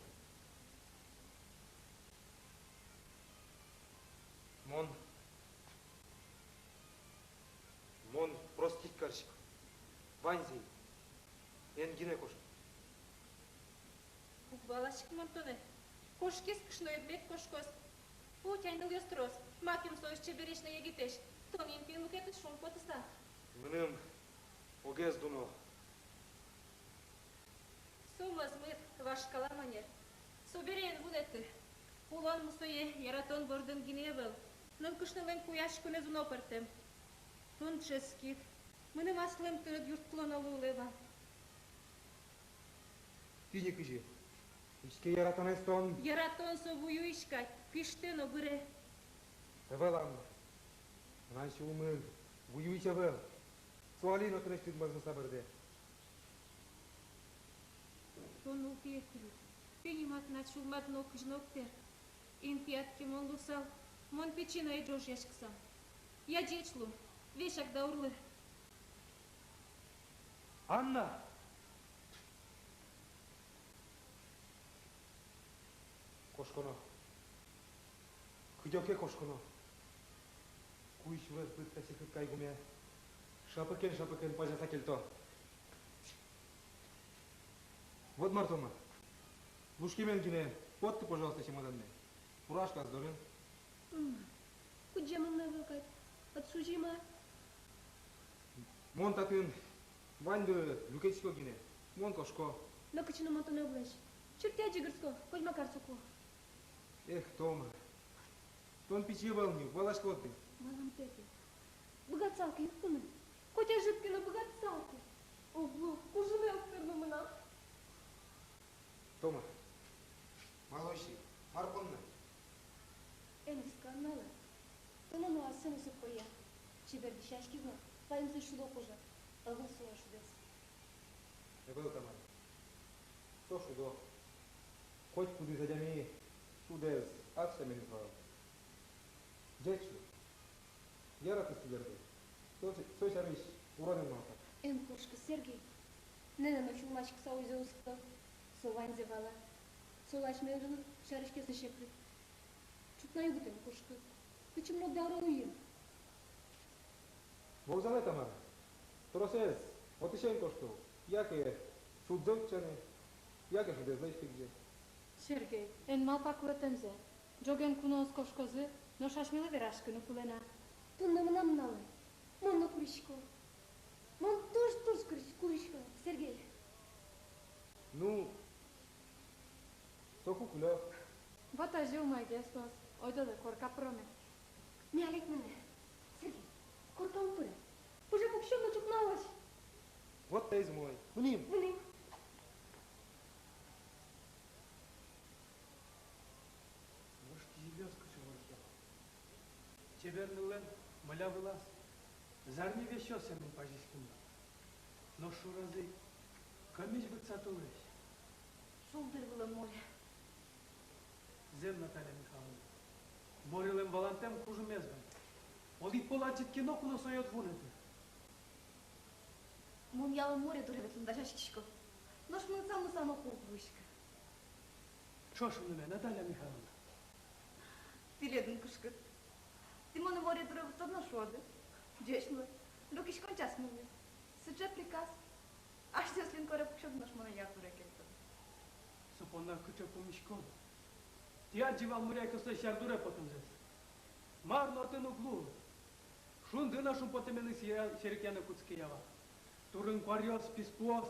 Мон, мон простить карисько. Ваньзэ ик. Эн гинэ кошкы. Уг валаськы мон тонэ. Кошкиз кышноед, мед кошкоз. Утяй нылъёс трос. Макем соос чебересь но егитэсь. Тон интыын мукетыз шумпотыса. Мыным огез дуно. Со мӧзмыт, вашкала манер. Собере эн вунэты. Улон мусое яратон бордын гинэ ӧвӧл, нылкышнолэн куяськонэз уно пӧртэм. Тон дышетскид, мыным аслым тыныд юрттылоно луылэ вал. Тӥни кызьы. Учке яратонэз тон. Яратон со вуюись кадь, пиштэ но быре. Ӧвӧл, Анна. Мынам сюлмы вуюись ӧвӧл. Со али но тынэсьтыд мӧзмыса бӧрдэ. Тон нылпиед кылид. Тӥни ма тынад сюлмад нокызьы но уг тыр. Интыяд ке мон луысал, мон пичи но ӧй ӝожъяськысал. Я, ӟеч лу, весяк даурлы. Анна! Кошконо. Кыдёке кошконо. Куинь сюрес быдтэ секыт кайгуме. Шапыкен-шапыкен пазяса кельто. Вот мар, Тома. Лушкемен гинэ потты, пожалуйста, чемоданме. Фуражкаез дорын. М, кудӟемын ӧвӧл кадь. Ӧд шузи-а? Мон татын ваньды люкетӥсько гинэ. Мон кошко. Но кытчы но мон тонэ уг лэзь. Чыртыяд ӟыгырско, коть ма кар соку. Эх, Тома. Тон пичи ӧвӧл ни, валаськод-а? Валам, тӧтя. Быгатысал ке юрттыны. Коть ӧжыт ке но, быгатысал ке. Уг лу, кужымъёс тырмы мынам. Тома, малы озьы, мар понна? Эн оскы, Анна. Тон но асьсэ но сокпӧя. Чебер дӥсяськиз но, ваньзэ шудо кожа. Ӧвӧл солэн шудэз. Ӧвӧл, Тамара. Со шудо. Котькудӥз адями шудэз ас сямен вал. Ӟеч шуд. Яраты сӥлердэ. Со, со сярысь урод эн малпа. Эн кошкы, Сергей. Нэнэ но сюлмаськыса уйзэ усто. Со ваньзэ вала. Солы асьмелы сярысь ке но секыт. Ӵукна югыт эн кошкы. Кытчы мон доры уйи? Вокзалэ, Тамара. Тросэз отысен кошкоз. Яке шудзэ утчаны, яке шудэзлэсь фигзэ. Сергей, эн малпа кулэтэмзэ. Ӝоген куноос кошкозы, нош асьмелы вераськыны кулэ на. Туннэ мынам нуналэ. Мон но курисько. Мон туж-туж курисько, Сергей. Ну, соку кулэ. Вот озьы умойгес луоз. Ойдолэ, корка пыроме. Миялик мынэ. Сергей, корка ум пыре. Пыже пуксём но ӵукнаозь. Вот таиз умой. Мынӥм. Мынӥм. Нош кизилиос кыӵе ворекъяло. Чебер ныллэн мӧля вылаз зарни весьёс сямен пазиськыны. Нош шораз ик кӧмысь быдӟа толэзь. Шулдыр вылэм море. Зэм, Наталья Михайловна, морелэн валантэм кужымез вань. Одӥг пол адӟид ке но, куно сое уд вунэты. Мон ялан море дуре ветлыны дасяськисько. Нош мынысал но со уг вуиськы. Ӵош мыноме, Наталья Михайловна. Тӥледын кышкыт. Тӥ монэ море дуре вуттоды но шуоды: ӟеч лу, люкиськон час мыны. Сыӵе приказ. Асьтэос линкоре пуксёды, нош монэ яр дуре кельтоды. Со понна кыӵе пумиськон. Тӥ адӟиды вал морякъёслэсь яр дуре потэмзэс. Мар но отын уг луы. Шунды но шумпотэменыз серекъяны кутске, ява. Турын куаръёс, писпуос.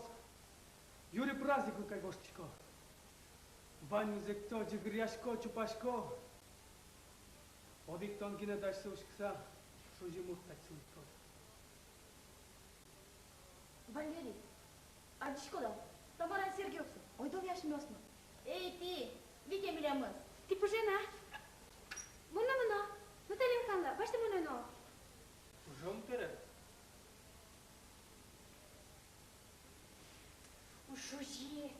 Юри праздниклы кадь воштӥсько. Ваньмыз эктӥсько, ӟыгыръясько, чупасько. Одӥг тон гинэ дасьсэ учкыса, шузи мурт кадь сылӥськод. Валерий, адӟиськод-а, Тамара но Сергей ук со. Ойдолэ асьмеос но. Эй, тӥ, вите милемыз. Тӥ пыже на. Мон но мыно. Наталья Михайловна, басьты монэ но. Пыжом, тыры. Уж шузи.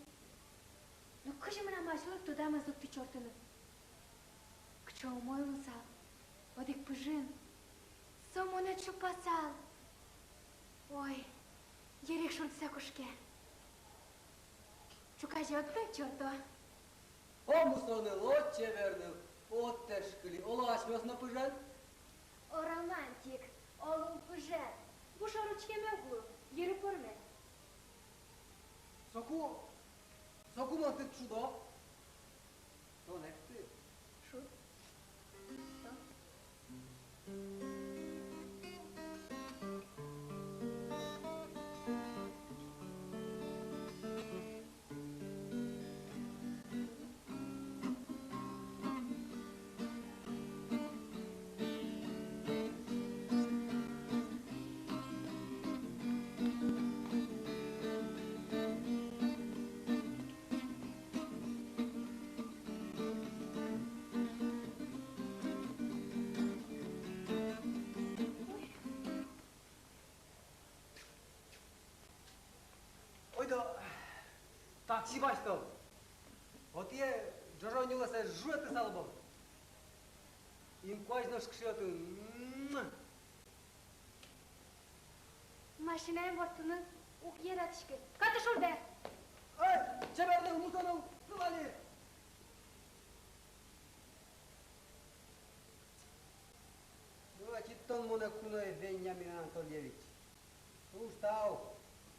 Ну кызьы мынам асьмелы тодамез лыктӥз чортыны? Кыӵе умой луысал одӥг пыжын. Со монэ чупасал. Ой, йырик шунтыса кошке. Ӵуказе отын чорто. О, мусо ныл, о, чебер ныл, о, тэшкыли, оло асьмеос но пыжен? О, романтик, оло пыжен. Бушор учкеме уг лу, йыры пӧрме. Соку, соку мон тыд шудо. Тон экты. Шуд. Тон. Ойдо, такси басьтом. Отӥе ӝожо нюлэсэ жуэ тысалбом. Инкуазь нош кышиоты. Машинаен ворттыны уг яра Катышурде. Ай, чебердэ, мусоно, сылали. Ну, ачид тон монэ куное, Вениамин Анатольевич. Туж тау.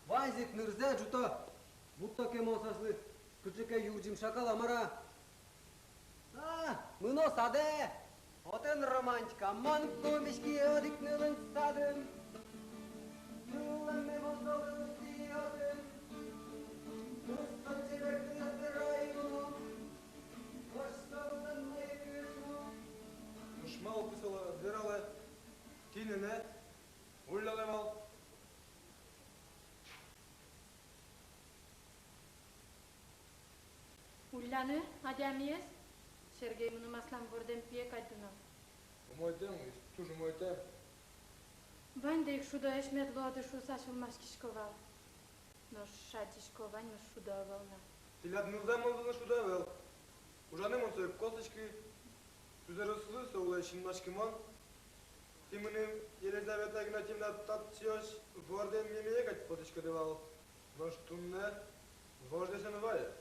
Ваньзэ ик нырзэ ӝуто. Будто ке мон соослы кыӵе ке юрӟым шакал-а, мар-а. А, мыно садэ. Отын романтика. Мон пумиськи одӥг нылын садын. Ныллэн мемозолы усти отын. Туж со чебер кылэз верай мыно. Нош малы пе солы ӧз вералэ? Тӥни нэ, уллялэ вал. Улляны адямиез? Сергей, мыным аслам вордэм пие кадь дуно. Умойтэм, туж умойтэм. Ваньдэ ик шудоесь мед луоды шуыса сюлмаськисько вал. Нош шадисько ваньмыз шудо ӧвӧл на. Тӥляд нылзэ мон вылын шудо ӧвӧл. Ужаны мон сое ик косӥськи. Сузэръёсызлы со улэ синмаськымон. Тӥ мыным, Елизавета Игнатьевна, татчыозь вордэм мемие кадь потӥськоды вал. Нош туннэ вождэс эн вае.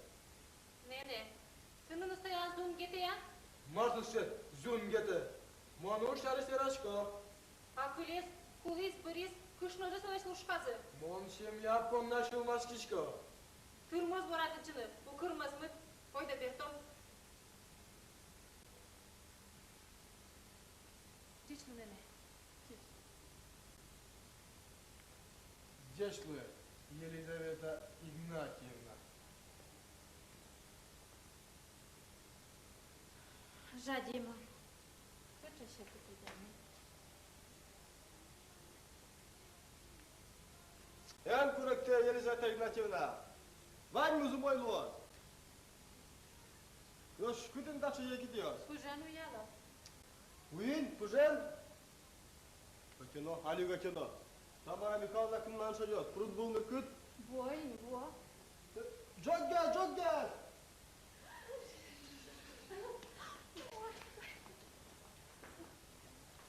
Нэнэ, тынын соя зун гетэ-а? Мар со сыӵе зун гетэ? Мон уж сярысь верасько. А кылиз, кулӥз, быриз, кышнозэ солэсь лушказы. Мон семья понна сюлмаськисько. Тырмоз бора тыӵыны, укыр мӧзмыт, ойдо бертом. Ӟеч луэ, нэнэ. Ӟеч луэ, Елизавета Игнатьевна. Жадемон. Кыӵе сьӧры тӥледлы. Эн куректэ, Елизавета Игнатьевна. Ваньмыз умой луоз. Нош кытын таӵе егитъёс? Пыжен уяло. Уин, пыжен? Ӧтёно, али ӧтёно. Тамара Михайловна кынман шедёз, пруд выл мыркыт. Вуо ини, вуо. Ӝоггес, ӝоггес!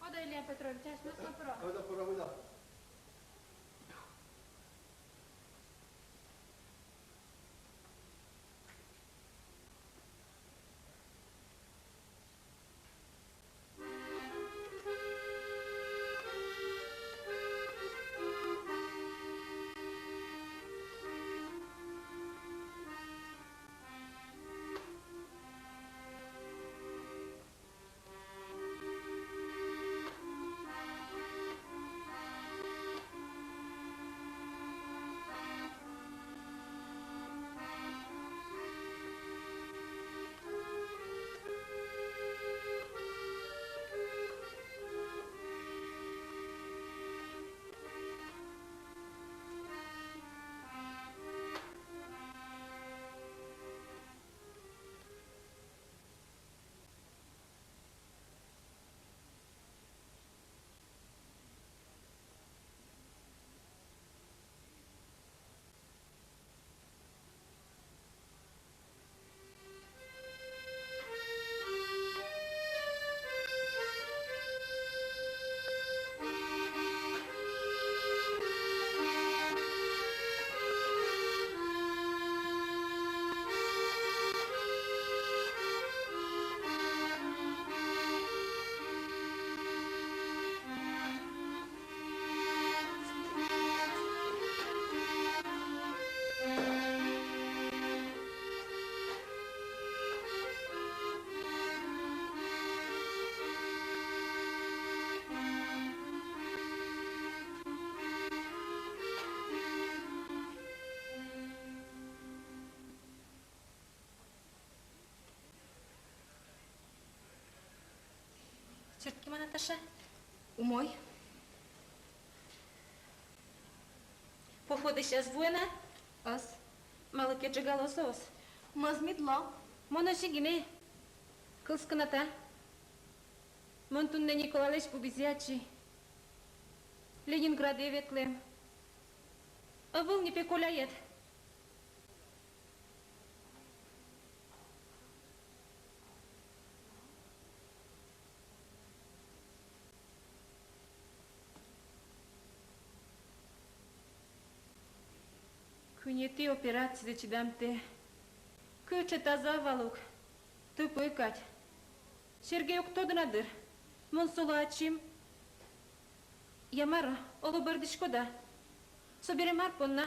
Ойдо, Илья Петрович, асьмеос но пыро. Ойдо, пыро, ойдо. Чырткем-а, Наташа? Умой. Походысь ӧз вуэ на? Ӧз. Малы ке ӝегало соос. Мӧзмид ло. Мон озьы гинэ. Кылскы на та. Мон туннэ Николайлэсь пумизе ачи. Ленинградэ ветлэм. Ӧвӧл ни пе Коляед. Куинетӥ операцизэ чидамтэ. Кыӵе таза вал ук. Тыпы кадь. Сергей уг тоды на дыр, мон солы ачим. Я мар-о, оло бӧрдӥськод-а? Собере мар понна?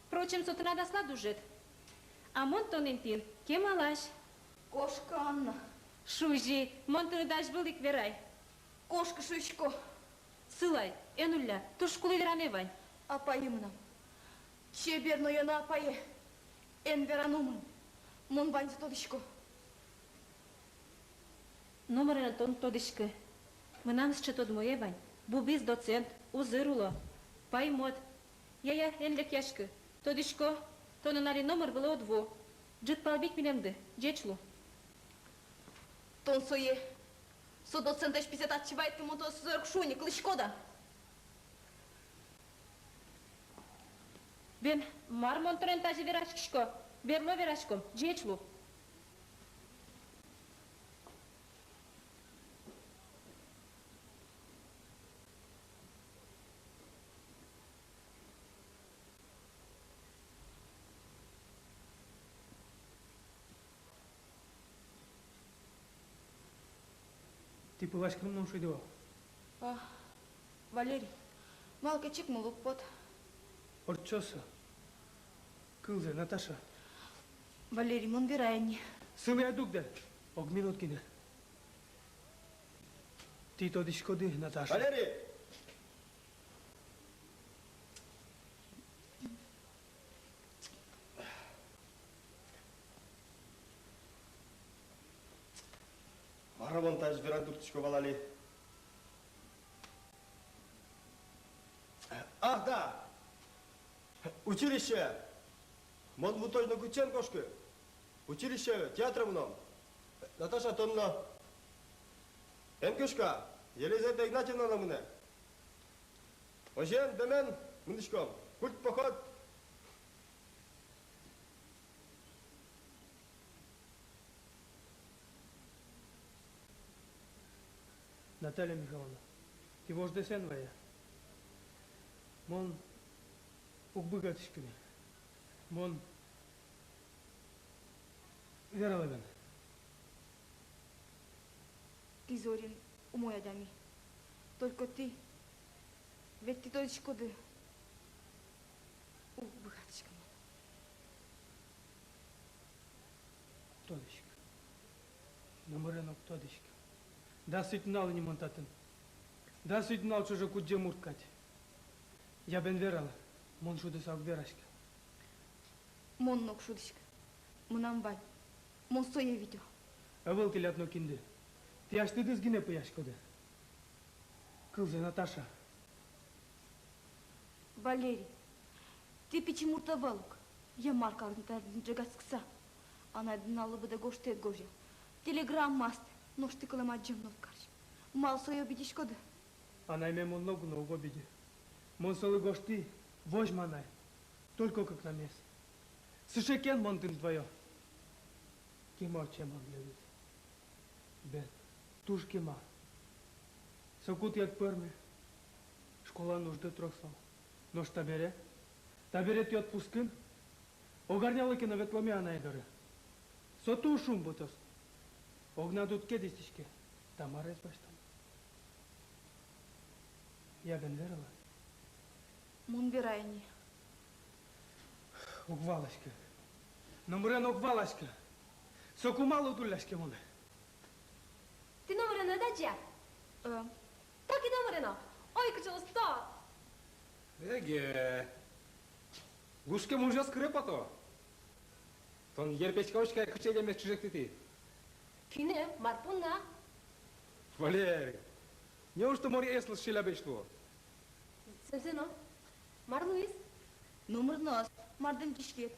Впрочем, со тынад аслад ужед. А мон тонэн тӥни кемалась. Кошкы, Анна. Шузи, мон тыныд азьвыл ик верай. Кошкы, шуисько. Сылай, эн улля, туж кулэ вераме вань. Апае мынам. Чебер но ёно апае. Эн вера номыр. Мон ваньзэ тодӥсько. Номыре но тон тодӥськы. Мынам сыӵе тодмое вань. Бубиз доцент, узыр уло. Паймод. Я-я, эн лекъяськы. Тодӥсько, тонэн али номыр вылэ уд вуы. Ӝыт пал вить милемды. Ӟеч лу. Тон сое, со доцентэсь пизэ татчы вайытӥ, мон тонэ сузэр уг шуы ни, кылӥськод-а? Бен, мар мон тонэн тазьы вераськисько? Берло вераськом, ӟеч лу. Тӥ пыласькыны мыном шуиды вал. А, Валерий, малы ке чик мылы уг поты. Ортчоз со. Кылзэ, Наташа. Валерий, мон верай ини. Сылэ ай дугдэ. Ог минут гинэ. Тӥ тодӥськоды, Наташа. Валерий! Мар-о мон тазьы вераны туртӥсько вал али? Ах, да! Училище! Мон вутозь но кытчы эн кошкы. Училище, театре мыном. Наташа, тон но. Эн кышка, Елизавета Игнатьевна но мынэ. Озьыен, дэмен мынӥськом. Культпоход. Наталья Михайловна, тӥ вождэс эн вае. Мон уг быгатӥськы ни. Мон вералэ бен. Тӥ, Зорин, умой адями. Только тӥ, ведь тӥ тодӥськоды, уг быгатӥськы мон. Тодӥсько. Номыре но уг тодӥськы. Дас вить нунал ини мон татын. Дас вить нунал ӵоже кудӟем мурт кадь. Я бен вералэ, мон шудыса уг вераськы. Мон но уг шудӥськы. Мынам вань. Мон сое витё. Ӧвӧл тӥляд нокинды. Тӥ асьтэдыз гинэ пӧяськоды. Кылзэ, Наташа. Валерий, тӥ пичи мурт ӧвӧл ук. Я мар карыны тӥляд ӝегатскыса? Анайды нуналлы быдэ гожтэт гожъя. Телеграммаосты, нош тӥ кылэм адӟем но уд карись. Малы сое обидиськоды? Анайме мон ноку но уг обиди. Мон солы гожтӥ: возьма, анай. Только кыкнамес. Сыӵе кен мон тыныд вайо. Кема отчы мон левит. Бен, туж кема. Соку тӥ ӧд пӧрмы. Школаын ужды трос вал. Нош табере? Табере тӥ отпускын. Ог арнялы ке но ветломе анай доры. Со туж шумпотоз. Огнад уд ке дӥсьтӥське, Тамараез басьтом. Я бен, вералэ. Мон верай ини. Уг валаськы. Номыре но уг валаськы. Соку малы уд улляське монэ? Тӥ номыре но ӧд адӟе-а? Э. Таки номыре но. Ой, кыӵе усто! Эге. Лушкем ужъёс кыре пото. Тон, Ерпеська учкай, кыӵе лемез чыжектӥд. Кинэ, мар понна? Валерий, неужто Морьяеслы сыӵе лябесь луоз? Зэмзэ но. Мар луиз? Номыр но ӧз, мар дэмдӥське.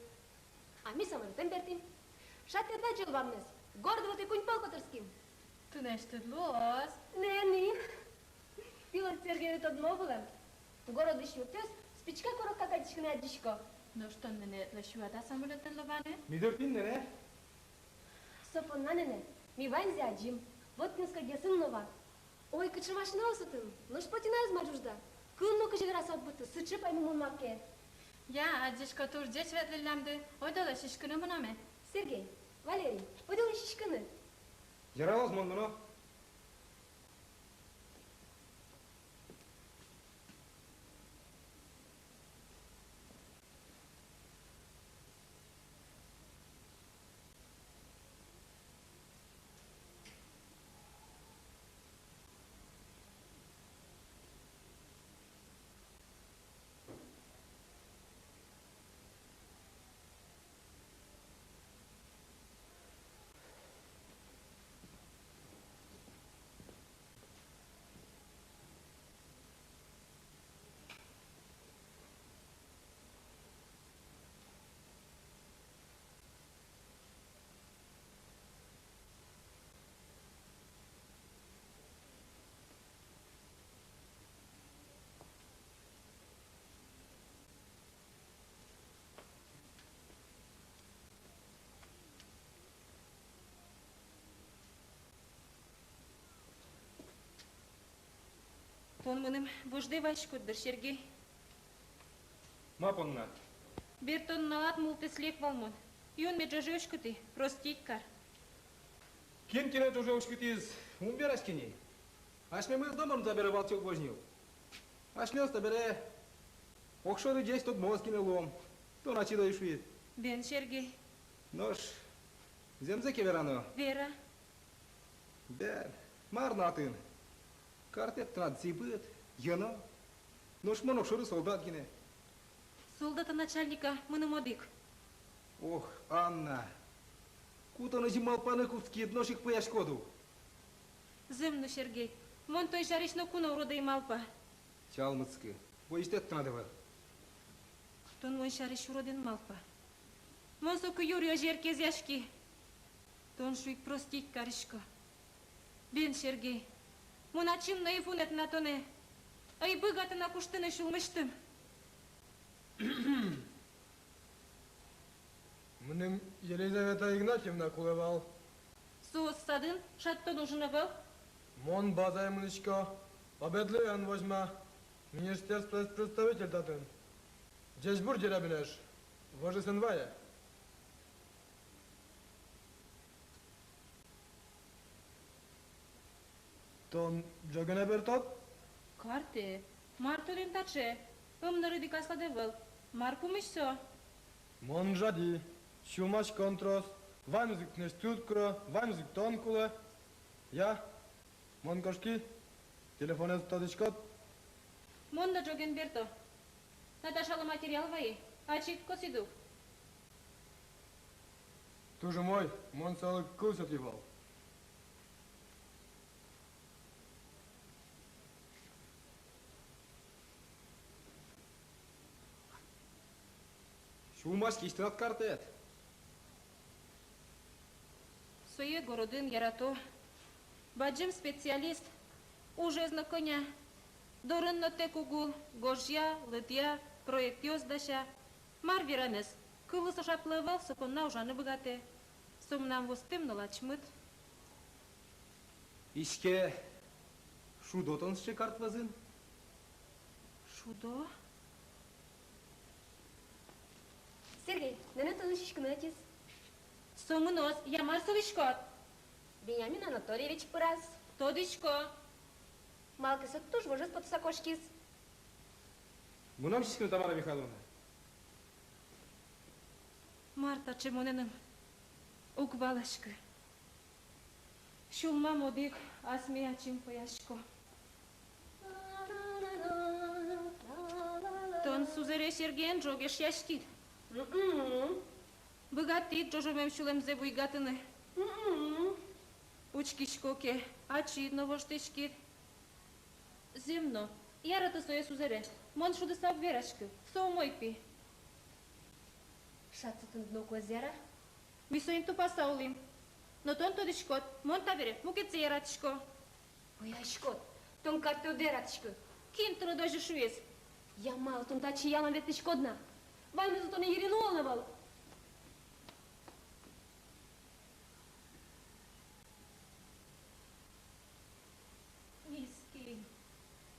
А ми самолётэн бертӥм. Шат тӥ ӧд адӟе ваньмыз. Город вылтӥ куинь пол котырским. Тынэсьтыд луоз. Нэни. Пилот Сергейлы тодмо вылэм. Городысь юртъёс спичка коробка кадь ишкыны адӟисько. Нош тон, нэнэ, ӧд лэсь юад-а самолётэн лобаны? Ми дыртӥм, нэнэ. Со понна, нэнэ, ми ваньзэ адӟим. Воткинскогесын но вал. Ой, кыӵе машинаос отын! Нош плотинаез ма ӝужда? Кыл но кызьы вераса уг быдты, сыӵе паймымон маке. Я, адӟисько, туж ӟеч ветлӥллямды, ойдолэ сиськыны мыноме. Сергей, Валерий, ойдолэ сиськыны. Яралоз, мон мыно. Тон мыным вождэ вайиськод дыр, Сергей. Ма понна? Бертон нуналад мултэс лек вал мон. Юнме ӝоже уськытӥ, простить кар. Кин кинэ ӝоже уськытӥз, ум вераське ни. Асьмемыз номыр но табере валче уг возь ни. Асьмеос табере огшоры ӟеч тодмоос гинэ луом. Тон ачид озьы шуид. Бен, Сергей. Нош зэмзэ ке верано? Вера. Бен, мар на отын? Картэд тынад зӥбыт, йӧно. Нош мон огшоры солдат гинэ. Солдат-а, начальник-а, мыным одӥг. Ох, Анна! Ку тон озьы малпаны кутскид, нош ик пӧяськод ук. Зэм но, Сергей, мон тон сярысь ноку но урод ӧй малпа. Чалмытскы, возьытэд тынад ӧвӧл. Тон мон сярысь урод эн малпа. Мон соку юри озьы эркезъяськи. Тон шуид, простить карисько. Бен, Сергей, мон ачим но ӧй вунэты на тонэ. Ӧй быгаты на куштыны сюлмысьтым. Мыным Елизавета Игнатьевна кулэ вал. Соос садын, шат тон ужын ӧвӧл. Мон базае мынӥсько, обедлы эн возьма, министерствоысь представитель татын. Ӟечбур, Дерябинэш, вождэс эн вае. Тон ӝоген на бертод? Картэ, мар тонэн таӵе? Ымнырыд ик аслад ӧвӧл. Мар пумысь со? Мон жади, сюлмаськон трос, ваньмыз ик тынэсьтыд куро, ваньмыз ик тон кулэ. Я, мон кошки, телефонэз тодӥськод. Мон но ӝоген берто. Наташалы материал вайи, ачид косӥд ук. Туж умой, мон солы кыл сётӥ вал. Сюлмаськись тынад картэд. Сое городын ярато. Бадӟым специалист, ужез но кӧня, дорын но тэк уг ул, гожъя, лыдъя, проектъёс дася. Мар верамез, кыллы со шаплы ӧвӧл, со понна ужаны быгатэ. Со мынам востэм но лачмыт. Иське, шудо тон сыӵе карт вӧзын? Шудо? Сергей, нэнэ тонэн сиськыны ӧтиз. Со мыноз, я мар со виськод? Вениамин Анатольевич пыраз. Тодӥсько. Малы ке со туж вожез потыса кошкиз. Мыном сиськыны, Тамара Михайловна. Мар таӵе монэным, уг валаськы. Сюлмам одӥг, асме ачим пӧясько. Тон сузэре Сергеен ӝог эшъяськид. Мгм. Быгатӥд ӝожомем сюлэмзэ буйгатыны. Мгм. Учкисько ке, ачид но воштӥськид. Зэм но, яраты сое сузэре. Мон шудыса уг вераськы, со умой пи. Шат со тыныд ноку ӧз яра. Ми соин тупаса улӥм. Но тон тодӥськод, мон табере мукетсэ яратӥсько. Пӧяськод, тон картэ уд яратӥськы. Кин тыныд озьы шуиз? Я малы тон татчы ялан ветлӥськод на? Ваньмыз тонэ йырин улон ӧвӧл. Мискинь,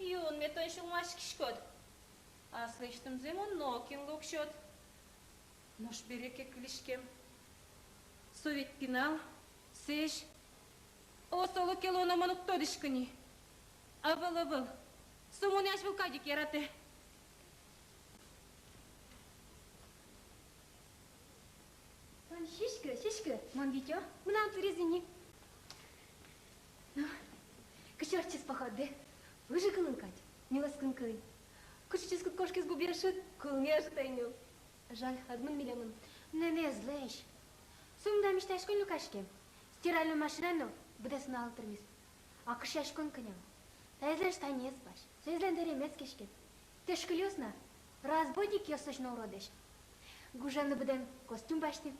юнме тон сюлмаськиськод. Аслэсьтымзэ мон нокинлы уг сёт. Нош бере ке кылиськем? Со ведь пинал, сэзь. О, солы ке луоно, мон уг тодӥськы ни. Ӧвӧл, ӧвӧл. Со монэ азьвыл кадь ик яратэ. Тон сиськы, сиськы, мон витё, мынам тыриз ини. Ну, кыӵе ортчиз походды? Выжыкылын кадь, нюлэскын кылӥ. Кыӵе ческыт кошкиз губиез шыд, кулмиез ӧжыт ай нюл. Жаль, ӧд мын милемын. Нэнэ ӧз лэзь. Сомында мечтаськон люкаськем. Стиральной машинаен но быдэс нунал тырмиз. А кышъяськон кӧня? Таизлэн штанэз пась, соизлэн дэремез кеськем. Тэшкыльёс на, разбойникъёслэсь но уродэсь. Гужемлы быдэн костюм басьтӥм.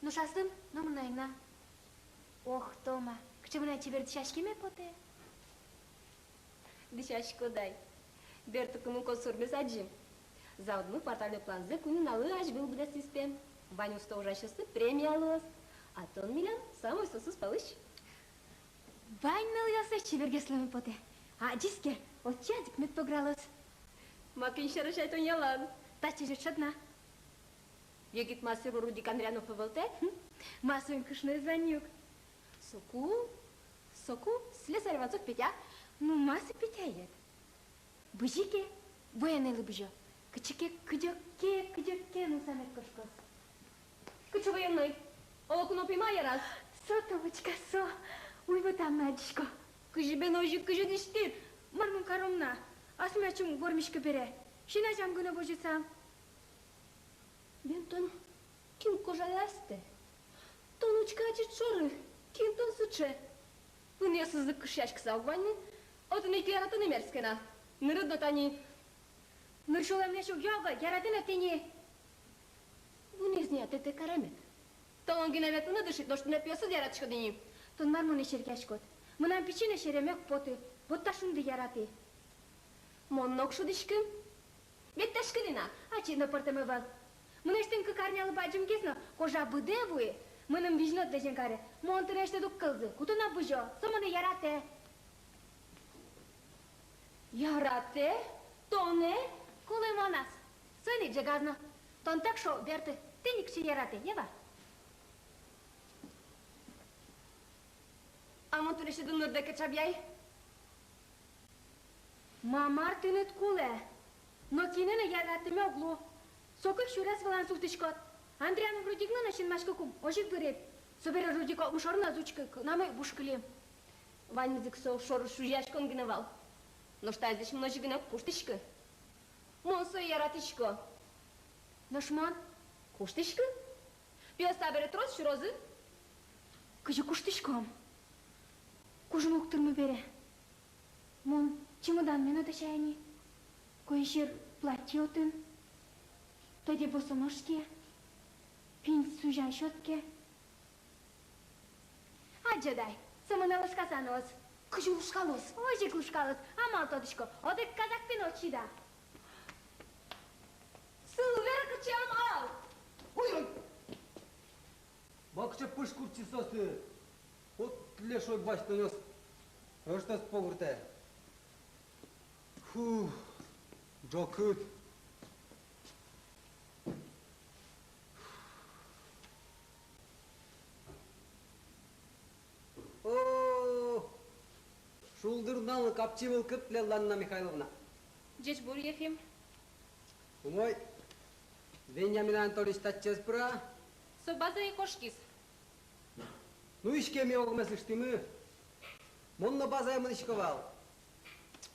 Нош аслым номыр но ӧй на. Ох, Тома, кыӵе мынам чебер дӥсяськеме потэ. Дӥсяськод ай. Бертыкум косурмес адӟи. Заводмы квартальной планзэ куинь нуналлы азьвыл быдэстӥз пе. Вань усто ужасьёслы премия луоз. А тон милям самой соосыз пӧлысь. Вань нылъёслэсь чебергес луэме потэ. Адӟиське, отчы адӟык мед погралоз. Ма, кин сярысь ай тон ялан? Татчы ӧжыт шӧдо на. Егит мастер Рудик Андрианов ӧвӧл-а? Хм, ма, соин кышноез вань ук. Соку, соку слесарь Ванцов Петя. Ну, ма со Петяед? Бызи ке, военнойлы бызё. Кыӵе ке кыдёке, кыдёке нуса мед кошкоз. Кыӵе военной? Оло куно пима яраз? Со, Томочка, со. Уйвӧтам но адӟисько. Кызьы бен озьы кызьы дӥсьтӥд? Мар мон каром на? Асме ачим вормиськы бере, син азям гинэ возьысал. Бен тон кин кожалэ астэ? Тон учкы ачид шоры, кин тон сыӵе? Вынъёсызлы кышъяськыса уг вань ни. Отын ик яратыны мерзке на. Нырыд но тани. Нырысь улэмлэсь уг ёлго, яратыны тӥни. Вынэз ни, а тэтэ каремед. Толон гинэ ветлыны дышид, нош туннэ пиосыд яратӥськод ини. Тон мар монэ серекъяськод? Мынам пичи но сереме уг поты. Вот та шунды яратӥ. Мон но уг шудӥськы. Ведь таӵе кылина, ачид но пӧртэм ӧвӧл. Мынэсьтым кык арнялы бадӟымгес но, кожа быдэ вуи, мыным визьнод лэзен каре. Мон тынэсьтыд уг кылзы, куто но бызё, со монэ яратэ. Яратэ? Тонэ? Кулэ моназ. Соин ик ӝегаз но. Тон тэк шо, берты, тӥни кыӵе яратэ, Ева. А мон тынэсьтыд ымнырдэ ке чабъяй. Ма, мар тыныд кулэ? Нокинэ но яратыме уг лу. Соку ик сюрес вылын султӥськод. Андрианов Рудикмы но синмаськыкум озьы ик бырид. Собере Рудик укмыс шоры но ӧз учкы, кыкнамы ик буш кылим. Ваньмыз ик со шоры шузияськон гинэ вал. Нош таизлэсь мон озьы гинэ уг куштӥськы. Мон сое яратӥсько. Нош мон? Куштӥськы. Пиос табере трос сюрозы. Кызьы куштӥськом? Кужым уг тырмы бере. Мон чемоданме но дасяй ини. Куинь сюрс платье отын. Тодэ босоножки. Пинь сузян щётке. Адӟод ай, со монэ лушкаса нуоз. Кызьы лушкалоз? Озьы ик лушкалоз. Амал тодӥсько. Одӥг казак пинь отчы да. Сылвер, кыӵе амал! Ой-ой! Ма, кыӵе пыж куртчиз соосты. Вот лешой басьтонъёс. Рожтос погуртэ. Фу, ӝокыт. О, шулдыр нуналлы капчи мылкыд тӥледлы, Анна Михайловна. Ӟечбур, Ефим. Умой. Вениамин Анатольевич татчы ӧз пыра? Со базае кошкиз. Ну, иське, ми огмес ыштӥмы. Мон но базае мынӥсько вал.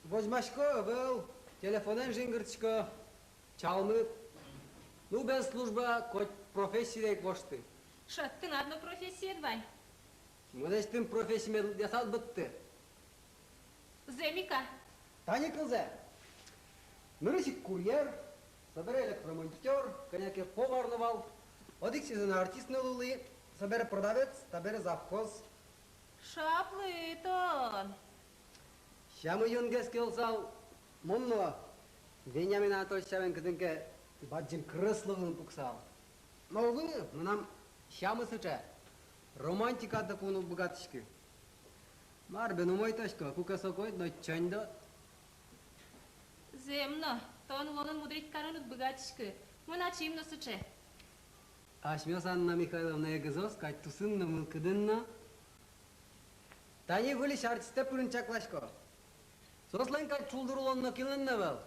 Возьмасько ӧвӧл, телефонэн жингыртӥсько. Чалмыт. Ну, бен служба, коть профессиедэ ик вошты. Шат, тынад но профессиед вань. Мынэсьтым профессиме лыдъяса уд быдты. Зэм ик-а? Тани кылзэ. Нырысь ик курьер, собере электромонтёр, кӧня ке повар но вал, одӥг сезонэ артист но луылӥ, собере продавец, табере завхоз. Шаплы тон. Сямы юнгес ке луысал, мон но Вениамин Анатольевич сямен кытын ке бадӟым кресло вылын пуксал. Но уг луы, мынам сямы сыӵе, романтика докуны уг быгатӥськы. Мар бен, умойтэсько, куке со коть но чоньдод. Зэм но, Тон улонын мудрить карыны уд быгатӥськы. Мон ачим но сыӵе. Асьмеос Анна Михайловна эгызъёс кадь тусын но, мылкыдын но. Тани выльысь артистэ пырыны чакласько. Соослэн кадь шулдыр улон нокинлэн но ӧвӧл.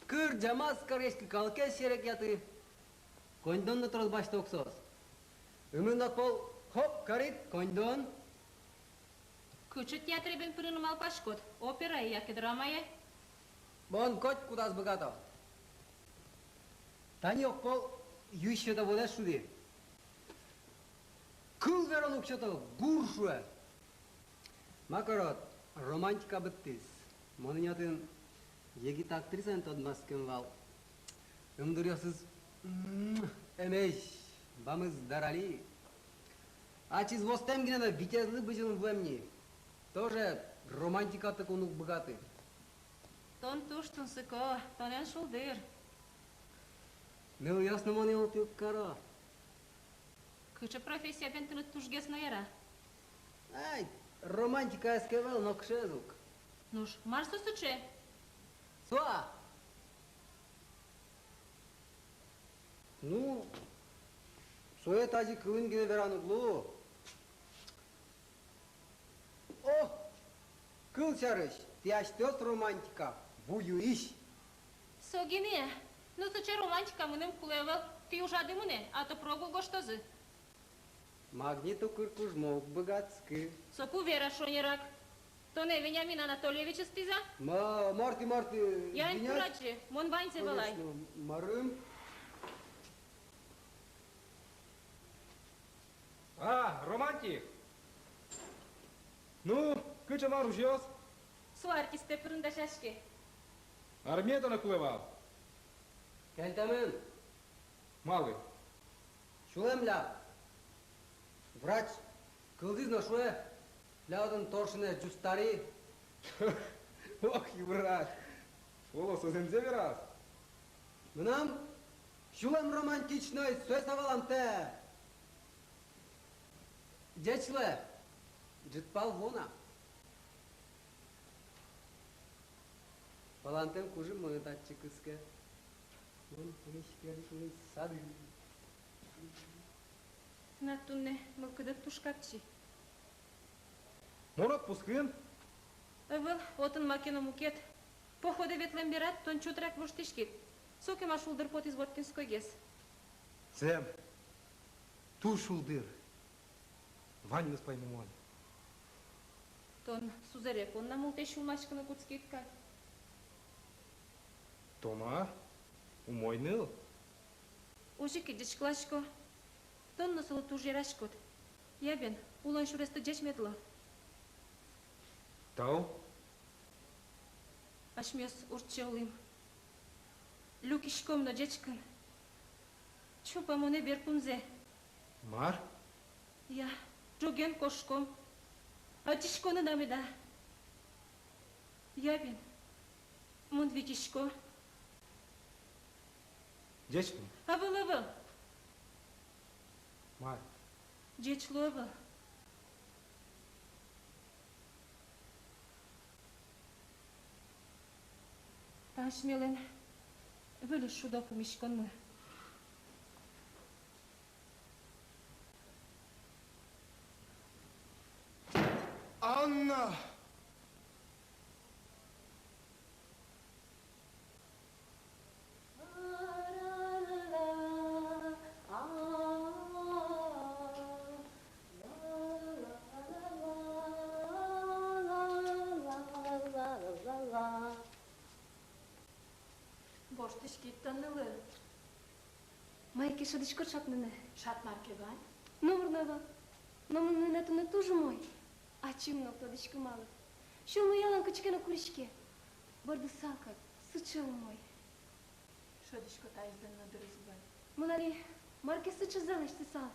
Кырӟа, маскараськы, калыкез серекъяты. Коньдон но трос басьто ук соос. Ымын огпол хоп карид — коньдон. Кыӵе театре бен пырыны малпаськод? Операе яке драмае? Мон котькудаз быгато. Тани огпол юись сёто, водэс шуды. Кыл верон уг сёто, гур шуэ. Ма карод, романтика быдтӥз. Монэ отын егит актрисаен тодматскем вал. Ымдуръёсыз, м, эмезь, бамыз дарали. Ачиз востэм гинэ но, витезлы бызьылыны вуэм ни. Тоже романтикатэк уг быгаты. Тон туж тунсыко, тонэн шулдыр. Нылъёс но монэ ултӥ уг каро. Кыӵе профессия бен тыныд тужгес но яра? Ай, романтикаез ке ӧвӧл, нокыӵеез ук. Нош мар со сыӵе? Со-а? Ну, сое тазьы кылын гинэ вераны уг луы. О, кыл сярысь, тӥ асьтэос романтика, ву юись. Со гинэ. Ну, сыӵе романтика мыным кулэ ӧвӧл. Тӥ ужады мынэ, а то прогул гожтозы. Магнит укыр кужмо уг быгатскы. Соку вера шонерак. Тонэ Вениамин Анатольевич ыстӥз-а? Ма, мар тӥ, мар тӥ, Веня-. Янь курадӟы, мон ваньзэ валай. Конечно, марым. А, романтик! Ну, кыӵе мар ужъёс? Со артистэ пырыны дасяське. Армие тонэ кулэ вал. Кельтэмын. Малы? Сюлэм ляб. Врач кылзӥз но шуэ, тӥляд отын торшинэз ӟустари. Ох, и врач! Оло, со зэмзэ вераз? Мынам сюлэм романтичной, сое со валантэ. Ӟеч луэ, ӝытпал вуоно. Валантэм кужым монэ татчы кыске. Мон пумиське сады. Тынад туннэ мылкыдыд туж капчи. Мон отпускын. Ӧвӧл, отын маке но мукет. Походэ ветлэм берад тон чутрак воштӥськид. Сокем-а шулдыр потӥз Воткинскойгес? Зэм, туж шулдыр. Ваньмыз паймымон. Тон сузэре понна мултэс сюлмаськыны кутскид кадь. Тома умой ныл. Озьы ик ӟечкыласько. Тон но солы туж яраськод. Я бен, улон сюрестэ ӟеч мед луо. Тау. Асьмеос уртче улӥм. Люкиськом но ӟечкын. Чупа монэ берпумзэ. Мар? Я, ӝоген кошком. Адӟиськоды на меда? Я бен, мон витисько. Ӟеч лу. Ӧвӧл, ӧвӧл. Мар? Ӟеч лу, ӧвӧл. Та асьмелэн выль шудо пумиськонмы. Анна! Воштӥськид тон, нылы. Мае ке шӧдӥськод шат мынэ? Шат мар ке вань. Номыр но ӧвӧл. Но мынам туннэ туж умой. Ачим но уг тодӥськы малы. Сюлмы ялан кыӵе ке но куриське. Бӧрдысал кадь, сыӵе умой. Шӧдӥсько, таиз дыр но дырыз вань. Мон али мар ке сыӵезэ лэсьтысал.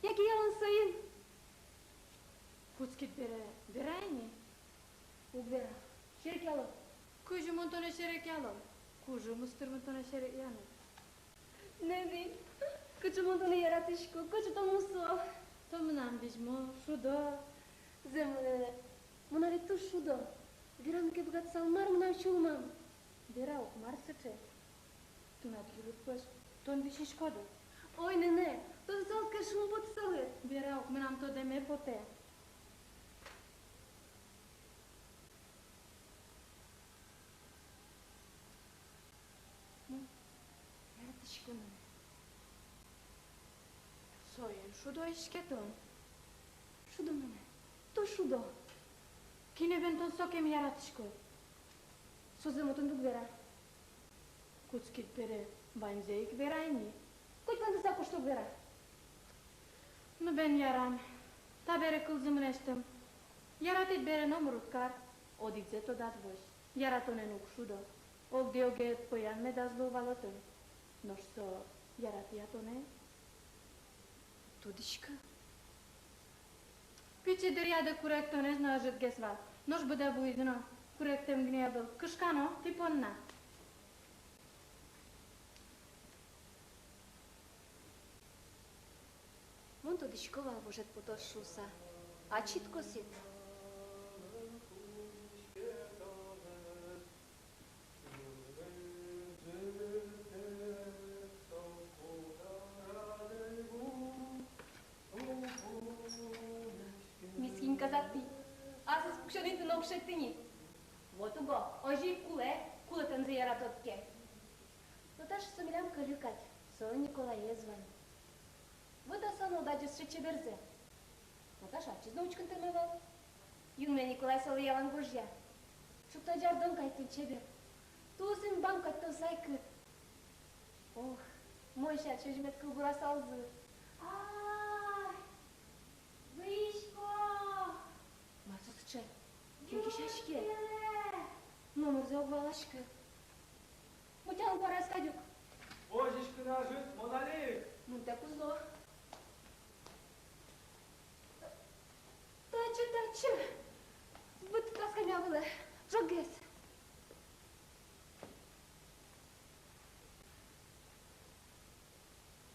Яке ялан соин. Кутскид бере, вера ини. Уг вера. Серекъяло. Кызьы мон тонэ серекъяло? Кужым ыстыр мон тонэ серекъяны. Нэнэ, кыӵе мон тонэ яратӥсько, кыӵе тон мусо. Тон мынам визьмо, шудо. Зэм, э, мон али туж шудо. Вераны ке быгатысал, мар мынам сюлмам? Вера ук, мар сыӵе. Тон висиськод-а? Ой, нэнэ, тон солы ке шумпотысалыд. Вера ук, мынам тодэме потэ. Мон яратӥсько, нэнэ. Соин шудо-а, иське, тон? Шудо, нэнэ, туж шудо. Кинэ бен тон сокем яратӥськод? Созэ мон тыныд уг вера. Кутскид бере, ваньзэ ик вера ини. Коть вандыса кошто, уг вера. Ну бен, ярам. Табере кылзы мынэсьтым. Яратӥд бере, номыр уд кар. Одӥгзэ тодад возь: яратонэн уг шудо. Огдэ-огед пӧян медаз луы вал отын. Нош со яратэ-а тонэ? Уг тодӥськы. Пичи дыръяды куректонэз но ӧжытгес вал. Нош быдэ вуиз но, куректэм гинэ ӧвӧл, кышкано тӥ понна. Мон тодӥсько вал, вожед потоз шуыса. Ачид косӥд. Мискинь казак тӥ. Аслыз пуксёнъёсты но уг шедьты ни. Вот уго, озьы ик кулэ, кулэтэмзэ яратод ке. Наташа со милям кӧльы кадь, солэн Николаез вань. Вот-а со нылдаӟез сыӵе чеберзэ? Наташа ачиз но учкыны тырме вал. Юнме Николай солы ялан гожъя. Шукто ӟардон кадь тон чебер. Тулыс инбам кадь тон сайкыт. Ох, мон сярысь озьы мед кылбурасалзы. Ай, выйисько. Мар со сыӵе? Кин кесяське? Номырзэ уг валаськы. Мутялы куараз кадь ук. Возиськы на ӧжыт, мон али. Мынтэк уз луы. Татчы, татчы. Быдтӥд каскамъя вылэ. Ӝоггес.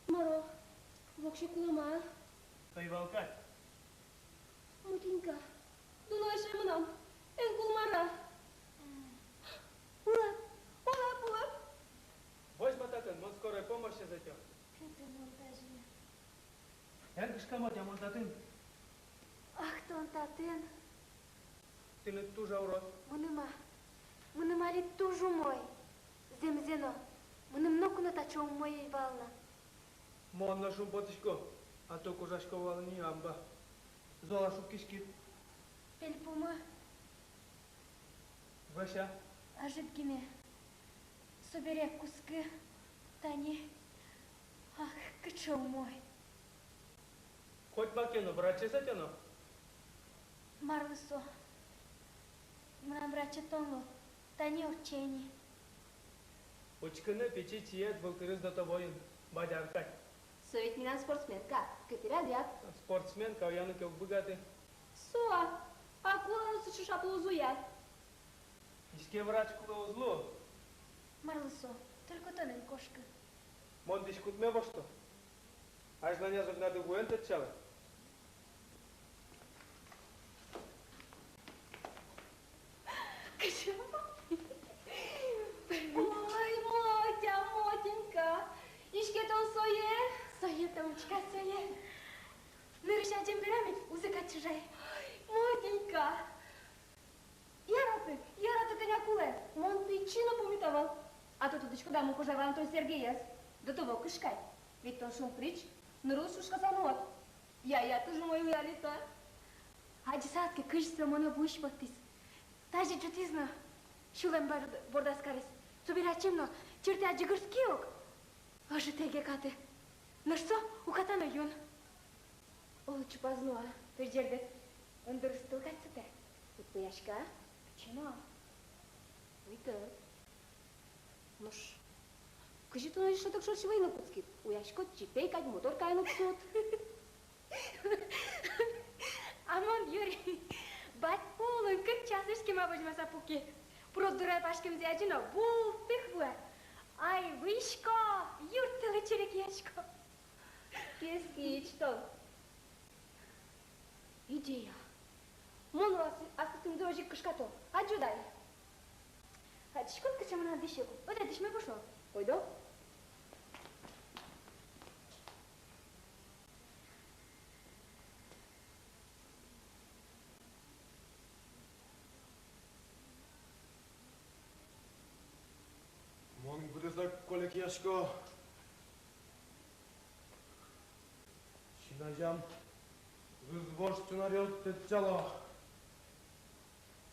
Мар-о, воксё кулэм-а? Ӧй вал кадь. Мотенька, дуно эше мынам, эн кул, мар-а? Улэп, улэп, улэп. Возьма татын, мон скорой помощез ӧтё. Кытын мон тазьы? Эн кышка, Мотя, мон татын. Ах, тон татын. Тыныд туж-а урод? Мыным-а? Мыным али туж умой. Зэмзэ но, мыным ноку но таӵе умой ӧй вал на. Мон но шумпотӥсько, а то кожасько вал ини, амба. Зол-а шуккиськид? Пельпумы. Вӧсь-а? Ӧжыт гинэ. Собере куски, тани. Ах, кыӵе умой. Коть маке но врачез ӧтёно. Марлы со? Мынам враче тон луод, тани ортче ини. Учкыны пичи чиед вылтырыз дотовоын, бадяр кадь. Со ведь милям спортсменка, кыӵе ряд. Спортсменка, уяны ке уг быгаты. Со-а? А кулэ но сыӵе шаплы уз уя. Иське, врач кулэ уз лу. Марлы со? Только тонэн кошкы. Мон дӥськутме вошто. Азьланяз огнады вуэн тэтчалэ. Кыӵе? Ой, Мотя, Мотенька. Иське, тон сое? Сое, Томочка, сое. Нырысь адӟем бере мед узы кадь чыжай. Ой, Мотенька. Яраты, яраты, кӧня кулэ. Мон пичи но пумита вал. А то, тодӥськод-а, мон кожай вал на тон Сергеез. Дотово кышкай. Ведь тон шумприч, ныр улысь шушкаса нуод. Я, я, туж умой уяли та. Адӟысалыд ке, кызьы со монэ вуысь поттӥз. Тазьы ӝутӥз но сюлэм борд-, бордаз кариз. Собере ачим но чыртэ, адӟи, гырски ук. Ӧжыт ӧй ке каты. Нош со уката но юн. Оло, чупаз но-а, тӧждердэт? Ӧндырыз тыл кадь сыӵе. Уд пӧяськы-а? Пичи но. Уйдо. Нош кызьы тон озьы шӧдӥськод, шӧдӥськод, вайыны кутскид? Уяськод, чипей кадь, мотор кайын уг суд. А мон юри бадь пулын кык часлэсь кема возьмаса пуки. Пруд дурай паськымзэ адӟи но, бултых вуэ. Ай, выйисько, юрттылы черекъясько. Кескич тон. Идея. Мон но ас-, аслыдтымзэ озьы ик кышкато. Адӟод ай. Адӟиськод, кыӵе мынам дӥсьёк. Ойдо, дӥсьме пушо. Ойдо. Верасько. Син азям выз вож сценарийёс тэтчало.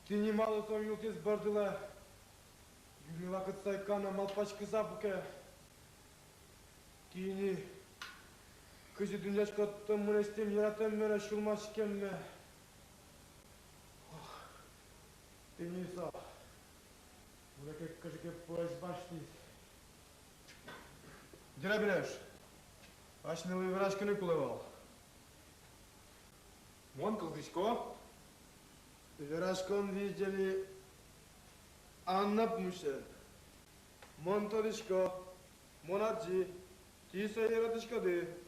Тӥни малы со юлтӥз бордылэ. Юрмила кытсайка но малпаськыса пуке. Тӥни кызьы дунъяськод тон мынэсьтым яратэмме но сюлмаськемме. Ох, тӥни со. Мынэ ке кыӵе ке пуэсь басьтӥз. Дерябинеш, асьмелы вераськыны кулэ вал. Мон кылзӥсько. Вераськон визьдэ ни Анна пумысен. Мон тодӥсько, мон адӟи, тӥ сое яратӥськоды.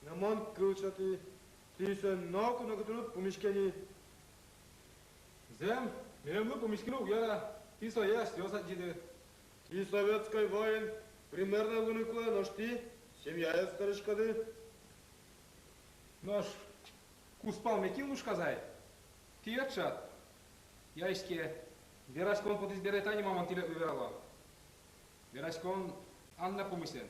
Но мон кыл сётӥ, тӥ сое ноку но кытын уд пумиське ни. Зэм, милемлы пумиськыны уг яра, тӥ сое асьтэос адӟиды. Тӥ советской воин, примерной луыны кулэ, нош тӥ семьяез сӧриськоды. Нош кузпалме кин лушказ ай? Тӥ ӧд шат. Яиське, вераськон потӥз бере, тани ма мон тӥледлы верало. Вераськон Анна пумысен.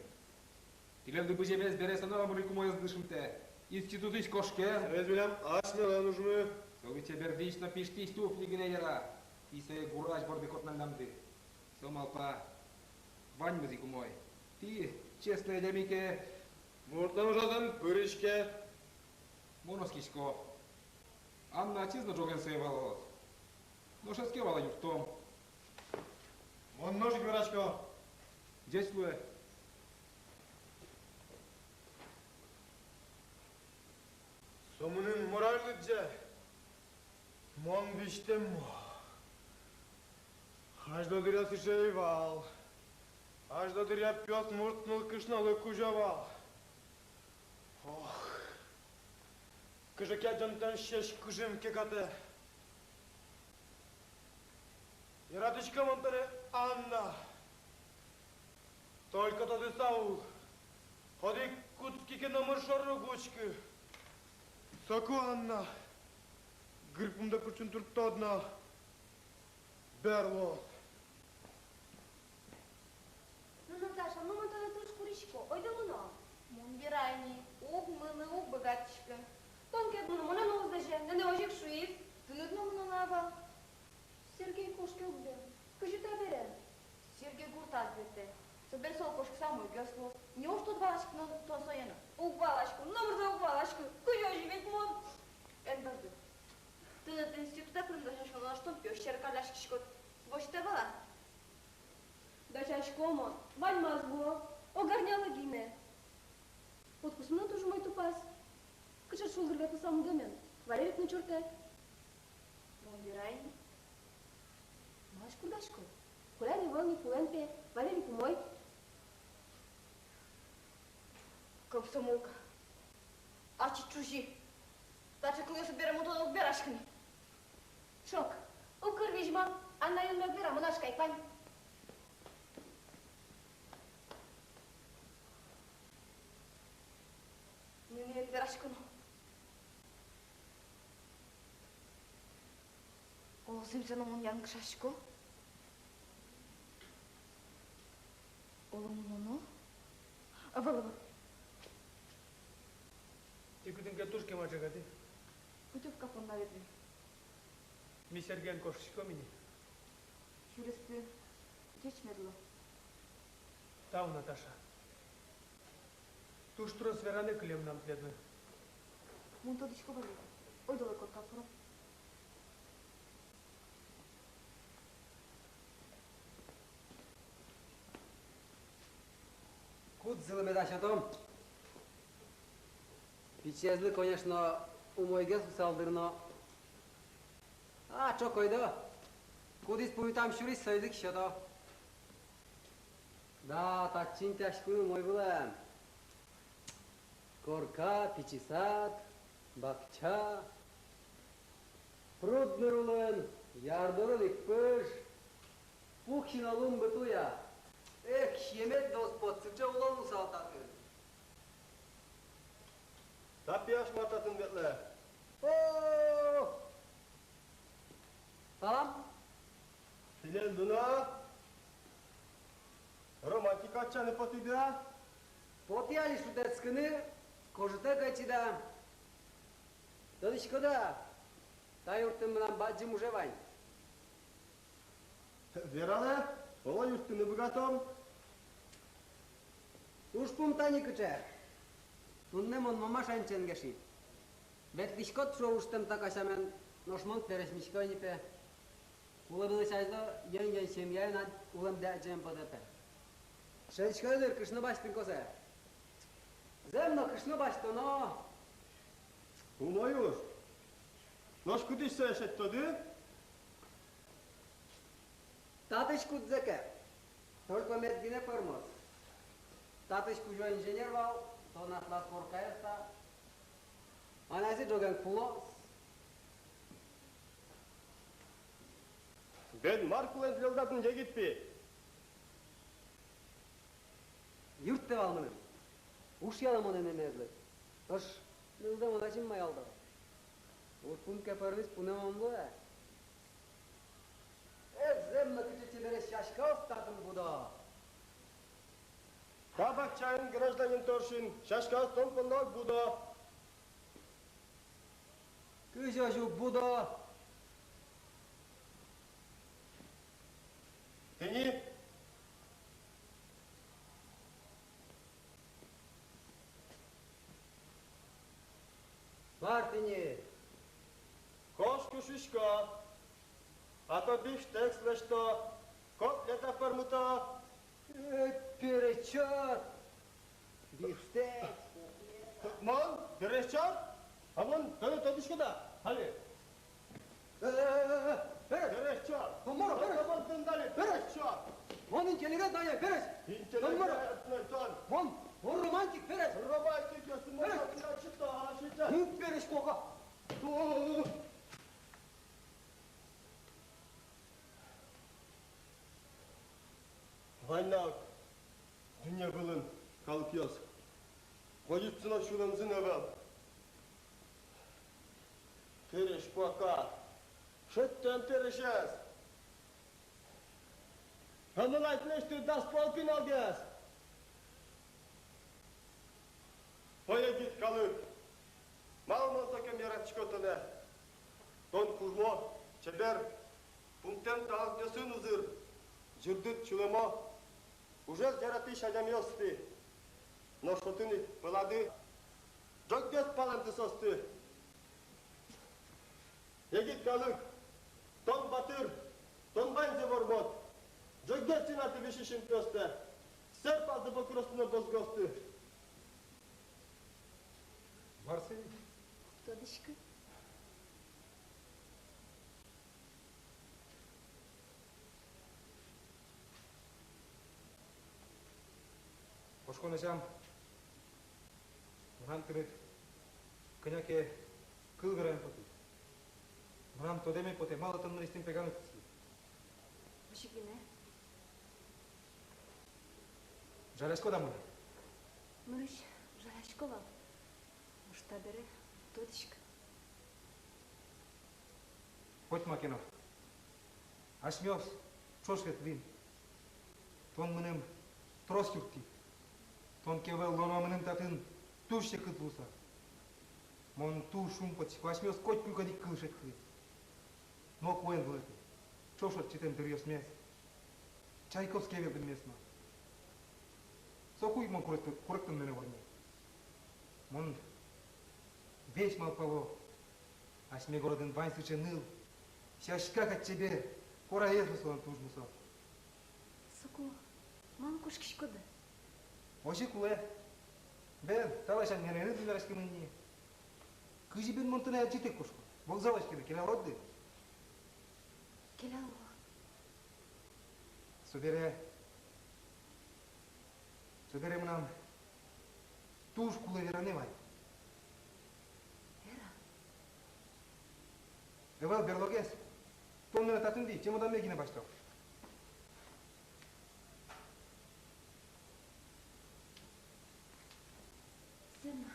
Тӥледлы быземез бере, со но мар ик умоез дышымтэ. Институтысь кошке. Соиз милям асьмелэн ужмы. Солы чебердӥсь но пиштӥсь туфли гинэ яра. Тӥ сое гурась борды кот нальнамды. Со малпа: ваньмыз ик умой. Тӥ честной адями ке. Муртлэн ужазы эн пыриське. Мон оскисько. Анна ачиз но ӝоген сое валалоз. Нош эске вала юрттом. Мон нош ик верасько. Ӟеч луэ. Со мыным мораль лыдӟе. Мон визьтэм мо? Азьло дыръя сыӵе ӧй вал. Азьло дыръя пиосмурт нылкышнолы кузё вал. Ох, кыӵе ке адӟонтэм сьӧсь кужым кекатэ. Яратӥсько мон тонэ, Анна. Только тодыса ул. Одӥг кутски ке, номыр шоры уг учкы. Соку, Анна, гырпумдэ куртчыны турттод но, бер луоз. Ну, Наташа, ну, мон тонэ туж курисько, ойдо мыном. Мон верай ни, уг мыны, уг быгатӥськы. Тон ке уд мыны, монэ но уз лэзе, нэнэ озьы ик шуиз. Тыныд но мыноно ӧвӧл. Сергей кошке ук бен. Кызьы табере? Сергей гуртаз ветлэ. Собере солы кошкыса умойгес луоз. Неужто уд валаськы но тон сое но? Уг валаськы, номыр но уг валаськы. Кызьы озьы ведь мон? Эн бӧрды. Тыныд институтэ пырыны дасяськоно, нош тон пиос сьӧры калляськиськод. Возьыт-а вал-а? Дасясько мон, ваньмаз луо, ог арнялы гинэ. Отпускмы но туж умой тупаз. Кыӵе шулдыр ветлыса мугемен, Валерик но чуртэ. Мон верай ни. Мар шуиськод? Кулян ӧвӧл ни, кулэн пе, Валерик умой. Комсомолка. Ачид чужи. Таӵе кылъёсыд бере мон тонэ уг вераськы ни. Шок. Укыр визьмо. Анна юнме уг вера, мынам кайпан. Нэнэ эн вераськы но. Оло, зэмзэ но мон янгышасько. Оло, мыноно. Ӧвӧл, ӧвӧл. Тӥ кытын ке туж кема ӝегады. Путёвка понна ветлӥ. Ми Сергеен кошкиськом ини. Сюресты ӟеч мед луо. Тау, Наташа. Туж трос вераны кылем мынам тӥледлы. Мон тодӥсько вал. Ойдолэ корка пыром. Кудзылы меда сётом? Пичиезлы, конечно, умойгес луысал дыр но. А, ӵок, ойдо. Кудӥз пумитам сюриз, соиз ик сёто. Да, татчы интыяськыны умой вылэм. Корка, пичи сад, бакча, пруд ныр улын, яр дорын ик пыж, пукси но лумбыт уя. Эх, сиемед но уз поты, сыӵе улон луысал татын. Та пияш мар татын ветлэ? О! Салам. Тӥледлы но романтика Чаны потӥды-а? Потӥ али шутэтскыны, кожытэ кадь чида. Тодӥськоды-а, та юртын мынам бадӟым уже вань. Вералэ, оло, юрттыны быгатом. Ужпум тани кыӵе. Туннэ мон мамашен ченгеши. Ветлӥськод, шуо, ужтэм така сямен, нош мон пересьмисько ини, пе. Кулэ вылысь азьло ен-ен семьяен ад улэмдэ адӟеме потэ, пе. Шӧдӥськоды дыр, кышно басьтыны косэ. Зэм но, кышно басьтоно. Умой уж. Нош кытысь сое шедьтоды? Татысь кудзэ ке. Только мед гинэ пӧрмоз. Татысь кузё инженер вал, тон аслаз коркаез та. Анайзы ӝоген кулоз. Бен мар кулэ интыоз татын, егит пи? Юрттэ вал мыным. Ушъяло монэ нэнэезлы. Нош нылзэ мон ачим маялто. Ужпум ке пӧрмиз, пунэм ум луэ. Э, зэм но, кыӵе чебересь сяськаос татын будо. Та бакчаын, гражданин Торшин, сяськаос тон понна уг будо. Кызьы озьы уг будо? Тӥни. Мар тӥни? Кошкы, шуисько. А то бифштекс лэсьто, котлета пӧрмыто. Э, пересьёс, бифштекс, котлета. Мон? Пересьёс? А мон тонэ тодӥсько-а али? Э, э, э, э, пересь! Пересьёс! Мон мар-а, пересь? Мон тонэ али пересьёс! Мон интеллигент ай, пересь! Интеллигент мон мар-а? Мон, мон романтик, пересь! Романтик, если мон... Пересь! Значит, да, значит, да. Ну, пересь, кока! О! Вань на ук дунне вылын калыкъёс, возьытсыны сюлэмзы но ӧвӧл. Пересь, кока, шедьтэм пересез. А мон ай тынэсьтыд дас пол пиналгес. О, егит калык! Малы мон сокем яратӥсько тонэ? Тон кужмо, чебер, пумтэм талантъёсын узыр, ӟырдыт сюлэмо, ужез яратӥсь адямиосты. Нош отын ик пӧлады ӝоггес палэнты соосты. Егит калык, тон батыр, тон ваньзэ вормод. Ӝоггес тынад висисьын пиостэ, сэр палзэ бокыросты но бозгосты. Мар сыӵе? Уг тодӥськы. Кошкон азям мынам тыныд кӧня ке кыл вераме потэ. Мынам тодэме потэ, малы тон мынэсьтым пеганы кутскид. Озьы гинэ. Жаляськод-а монэ? Нырысь жалясько вал. Нош табере уг тодӥськы. Котьма ке но, асьмеос ӵош ветлӥм. Тон мыным трос юрттӥд. Тон ке ӧвӧл луоно мыным татын, туж секыт луысал. Мон туж шумпотӥсько, асьмеос котькуд одӥг кыл шедьтӥм. Но куэн вылэ ик ӵош ортчытэм дыръёсмес. Чайковский ӧвӧл бен мес но. Соку ик мон куректон, куректон мынэ вормем. Мон весь малпало, асьме городын вань сыӵе ныл, сяська кадь чебер, куараез но солэн туж мусо. Соку малы кошкиськоды? Озьы кулэ. Бен, та ласянь гинэ ӧй вераськы мыни. Кызьы бен мон тонэ адӟытэк кошко? Вокзалозь ке но келялод-а? Келяло. Собере, собере мынам туж кулэ веранэ вань. Вера. Ӧвӧл берлогес. Тон монэ татын вить, чемоданме гинэ басьто. Зэм-а?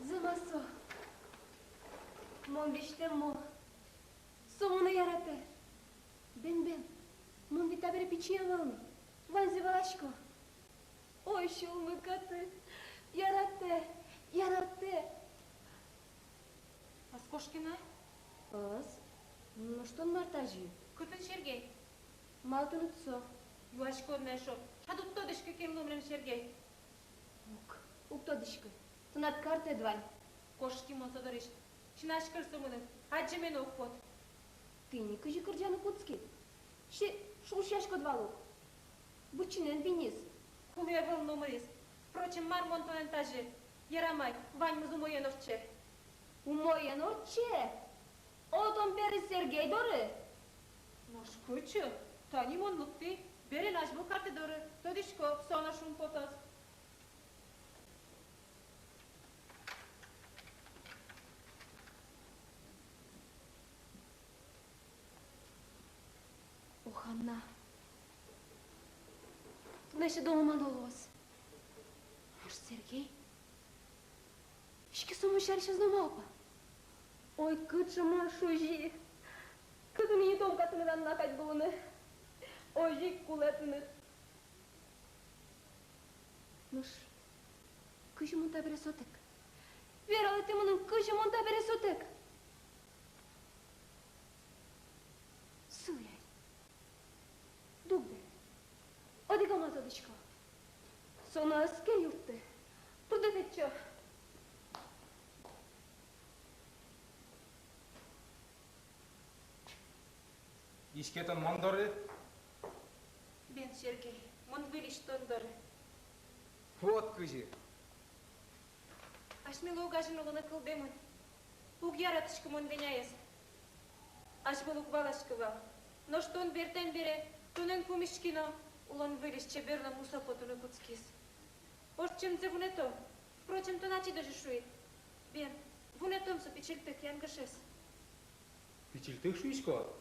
Зэм-а со? Мон визьтэм, мон. Со монэ яратэ. Бен, бен. Мон ведь табере Пичи ӧвӧл ни, ваньзэ валасько. Ой, сюлмы кӧты, яратэ, яратэ. Ас кошке на? Ас. Нош тон мар тазьы? Кытын Сергей? Малы тыныд со? Юаськод на эшшо. Тат уд тодӥськы, кин луэмын Сергей. Уг, уг тодӥськы. Тынад картэд вань. Кошки мон со дорысь. Синазькыль со мыным, адӟеме но уг поты. Тӥни кызьы кырӟаны кутскид. Ше шулдыръяськод вал ук. Быдчинэн биниз. Кулэ ӧвӧл номыриз. Впрочем, мар мон тонэн тазьы? Ярамай, ваньмыз умоен ортче. Умоен ортче? Оло, тон берен Сергей доры? Нош кытчы? Тани мон лыктӥ. Берен азьвыл картэ доры. Тодӥсько, со но шумпотоз. Ох, Анна, тынэсьтыд оло мар но луоз. Нош Сергей? Иське, со мон сярысь ӧз но малпа. Ой, кыӵе мон шузи. Кытын ини Томка тыныд, Анна, кадь луыны. Озьы ик кулэ тыныд. Нош кызьы мон табере сотэк? Вералэ тӥ мыным, кызьы мон табере сотэк? Сылы ай. Дугды. Одӥг амал тодӥсько. Со но ӧз ке юртты. Пырды тэтчо. Иське, тон мон доры? Бен, Сергей, мон выльысь тон доры. Вот кызьы! Асьмелы огазьын улыны кылдэмын. Уг яратӥськы мон Веняез. Азьвыл уг валаськы вал. Нош тон бертэм бере, тонэн пумиськи но, улон выльысь чебер но мусо потыны кутскиз. Ортчемзэ вунэтом. Впрочем, тон ачид озьы шуид. Бен, вунэтом со пичильтык янгышез. Пичильтык шуиськод?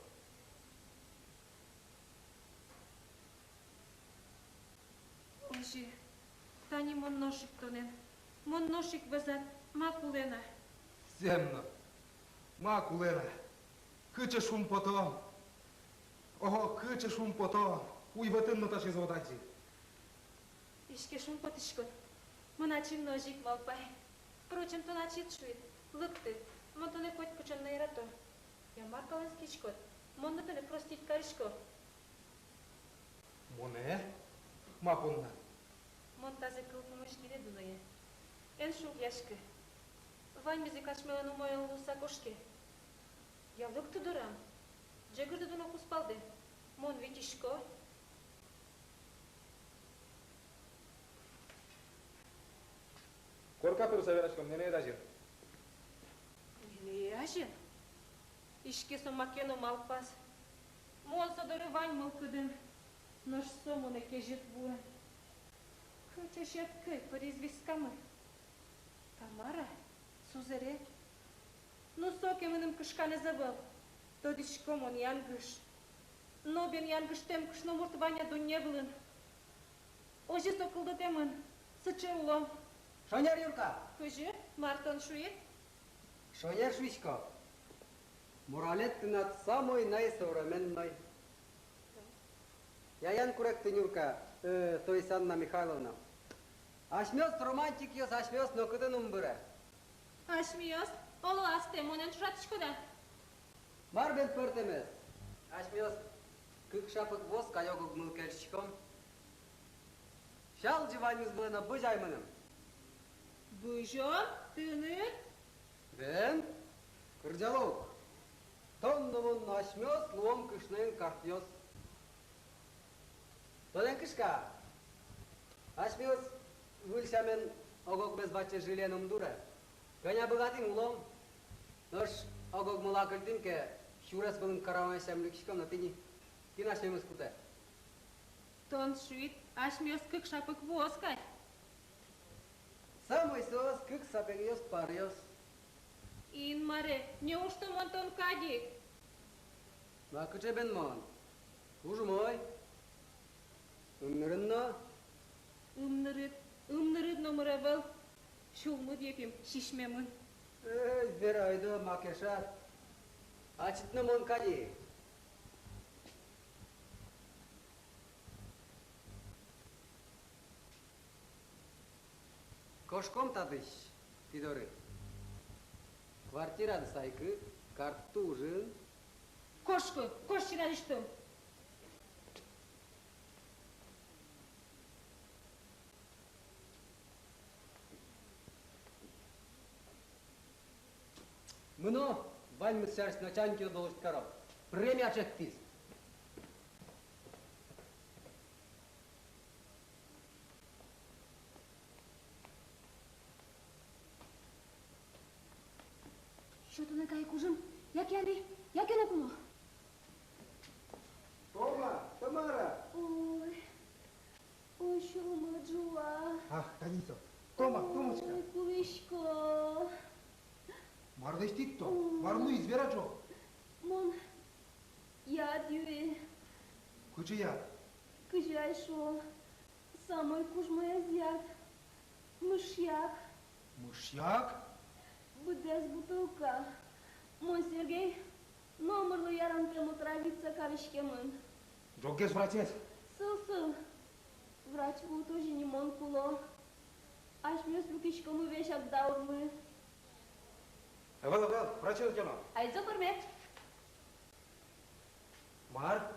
Озьы, тани мон нош ик тонэн, мон нош ик вӧзад, ма кулэ на. Зэм но, ма кулэ на. Кыӵе шумпотон. Ого, кыӵе шумпотон. Уйвӧтын но таӵезэ уд адӟы. Иське, шумпотӥськод. Мон ачим но озьы ик малпай. Впрочем, тон ачид шуид, лыкты. Мон тонэ котькыӵе но ярато. Я мар каласькиськод, мон но тонэ простить карисько. Монэ? Ма понна? Мон тазэ кыл пумысь гинэ дуное. Эн шугъяськы. Ваньмыз ик асьмелэн умоен луыса кошке. Я лыкты дорам. Ӟыгырды дуно кузпалдэ. Мон витисько. Корка пырыса вераськом, нэнэед азьын. Нэнэе азьын? Иське, со маке но малпаз. Мон со доры вань мылкыдын, нош со монэ кезьыт вуэн. Кыӵе сьӧд кый пыриз вискамы. Тамара, сузэре. Ну, со ке мыным кышканэз ӧвӧл. Тодӥсько мон, янгыш. Но бен янгыштэм кышномурт вань-а дунне вылын? Озьы со кылдытэмын, сыӵе улон. Шонер, Юрка! Кызьы? Мар тон шуид? Шонер шуисько. Моралед тынад самой наисовременной. Яян куректэ, Нюрка, э, то есть Анна Михайловна. Асьмеос романтикъёс, асьмеос нокытын ум быре. Асьмеос? Оло, астэ монэн ӵошатӥськод-а? Мар бен пӧртэмез? Асьмеос кык шапык вуос кадь ог-огмылы кельшиськом. Сялӟы ваньмыз вылэ но бызь ай мыным. Бызён? Тыныд? Бен, кырӟало ук. Тон но, мон но, асьмеос луом кышноен картъёс. Тонэн кышка, асьмеос выль сямен ог-огмес ваче жильыен ум дуре. Кӧня быгатӥм, улом. Нош ог-огмылы акыльтӥм ке, сюрес вылын караван сямен люкиськом но, тӥни, кин асьмемыз кутэ. Тон шуид, асьмеос кык шапык вуос кадь. Самой соос, кык сапегъёс, паръёс. Инмаре, неужто мон тон кадь ик? Ну а кыӵе бен мон? Туж умой. Ымнырын но? Ымнырыд, ымнырыд номыр ӧвӧл. Сюлмыд, Ефим, сисьмемын. Эй, Вера, ойдо, ма кельшад. Ачид но мон кадь ик. Кошком татысь тӥ доры. Квартирады сайкы, картты ужын. Кошкы, кошкы, радиштым. Мыно, ваньмыз сярысь начальникъёслы доложить каро. Премия ӵектӥз. Сётыны кайык ужым, яке али, яке ноку но. Тома, Тамара! Ой, ой, сюлмы ӝуа. Ах, тани со. Тома, Томочка. Ой, кулӥсько. Мар лэсьтӥд тон? Мар луиз, вера ӵош. Мон яд юи. Кыӵе яд? Кызьы ай шуо, самой кужмоез яд. Мышьяк. Мышьяк? Быдэс бутылка. Мон, Сергей, номырлы ярантэм отравиться кариськемын. Ӝоггес врачез. Сыл, сыл. Врач вуытозь ини мон куло. Асьмеос люкиськомы весяк даурлы. Ӧвӧл, ӧвӧл, врачез утёно. Айзо пӧрме. Мар?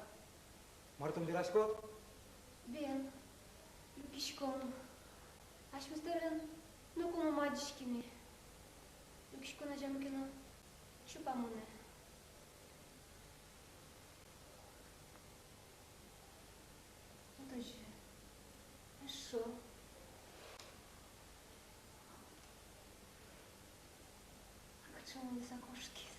Мар тон вераськод? Бен, люкиськом. Асьмеос тӧрын ноку но ум адӟиське ни. Люкиськон азям ке но, чупа монэ. Вот озьы. Эшшо. А кыӵе мон луыса кошкиз?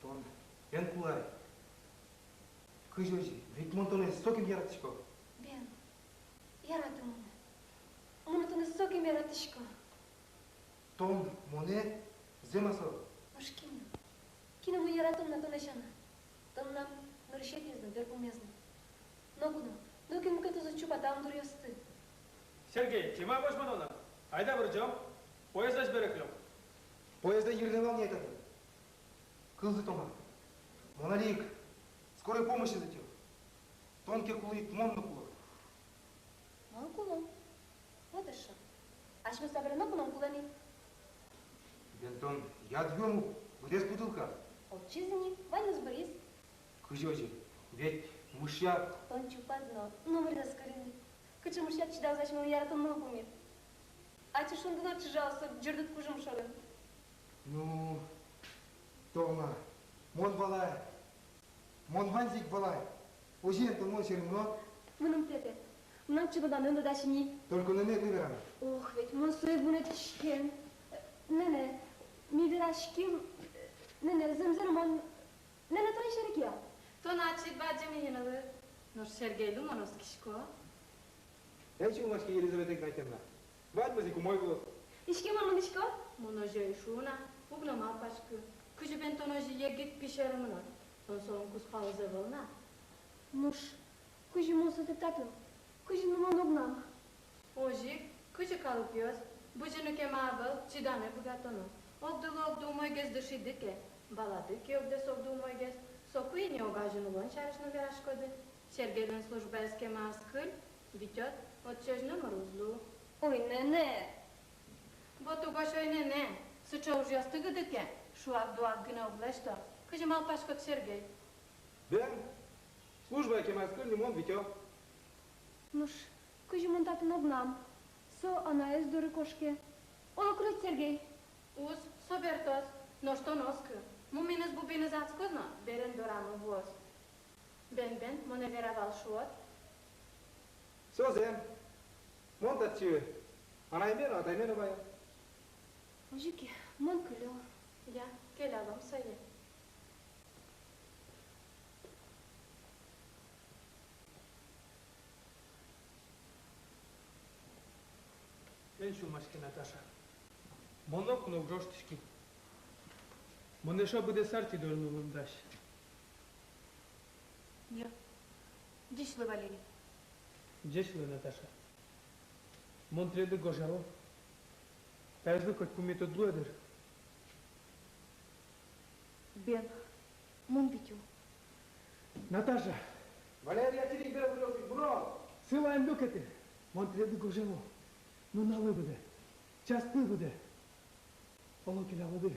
Тон бен кулэ ай. Кызьы озьы? Ведь мон тонэ сокем яратӥсько. Бен, яраты монэ. Мон тонэ сокем яратӥсько. Тон монэ? Зэм-а со? Нош кинэ? Кинэ мон яратон на тонэ сяна? Тон мынам нырысетӥез но, берпуметӥез но. Ноку но, нокин мукет уз чупа та ымдуръёсты. Сергей, кема возьмано на. Айда вырӟом. Поездозь бере кылём. Поездэ йырыны вал ни ай татын. Кылзы, Тома. Мон али ик скорой помощез ӧтё. Тон ке кулӥд, мон но куло. Мон куло. Вот эшшо. Асьмеос табере ноку но ум кулэ ни. Бен, тон яд юэм ук, быдэс бутылка. Ортчиз ини, ваньмыз быриз. Кызьы озьы? Ведь мышьяк. Тон чупад но, номырез ӧз кыльы ни. Кыӵе мышьяк чидалоз асьмелэн яратонмылы пумит? Ачиз шунды но чыжалоз со ӟырдыт кужым шорын. Ну, Тома, мон валай. Мон ваньзэ ик валай. Озьыен, тон мон сьӧры мынод? Мыным тэтэ. Мынам чемоданэ но дась ини. Только нэнэ ик ӧй вера на. Ох, ведь мон сое вунэтӥськем. Нэнэ, ми вераським. Нэнэ, зэмзэ но мон, нэнэ, тон серекъя. Тон ачид бадӟым инлы. Нош Сергейлы мон оскисько. Эн сюлмаськы, Елизавета Игнатьевна. Ваньмыз ик умой луоз. Иське, мон мынӥсько. Мон озьы ӧй шуы на, уг но малпаськы. Кызьы бен тон озьы егит пи сьӧры мынод? Тон солэн кузпалыз ӧвӧл на. Нош кызьы мон сотэк татын? Кызьы но мон огнам? Озьы ик, кызьы калыкъёс, бызьыны кема ӧвӧл, чиданы быгатоно. Огдылы огды умойгес дышиды ке, валады ке огдэс огды умойгес, соку ини огазьын улон сярысь но вераськоды. Сергейлэн службаез кема ӧз кыль, витёд, отчы озь номыр уз лу. Ой, нэнэ! Вот угось ой, нэнэ! Сыӵе ужъёсты гыды ке, шуак-дуак гинэ уг лэсьто. Кызьы малпаськод, Сергей? Бен, службае кема ӧз кыль ни, мон витё. Нош кызьы мон татын огнам? Со анаез доры кошке. Оло кулэ, Сергей? Уз, со бертоз, нош тон оскы. Муминыз-бубиныз адскоз но, берен дорамы вуоз. Бен, бен, монэ вера вал, шуод. Со зэм. Мон татчы анайме но, атайме но ваё. Озьы ке, мон кылё. Я, келялом сое. Эн сюлмаськы, Наташа. Мон ноку но уг ӝожтӥськы. Мон эшшо быдэс ар тӥ дорын улыны дась. Йӧ. Ӟеч лу, Валерий. Ӟеч лу, Наташа. Мон тӥледлы гожъяло. Таизлы коть пумит уд луэ дыр. Бен, мон витё. Наташа! Валерий, я тӥледлы бере выжыосысь мыно. Сылэ, эн люкеты. Мон тӥледлы гожъяло: нуналлы быдэ, частьлы быдэ. Оло, келялоды.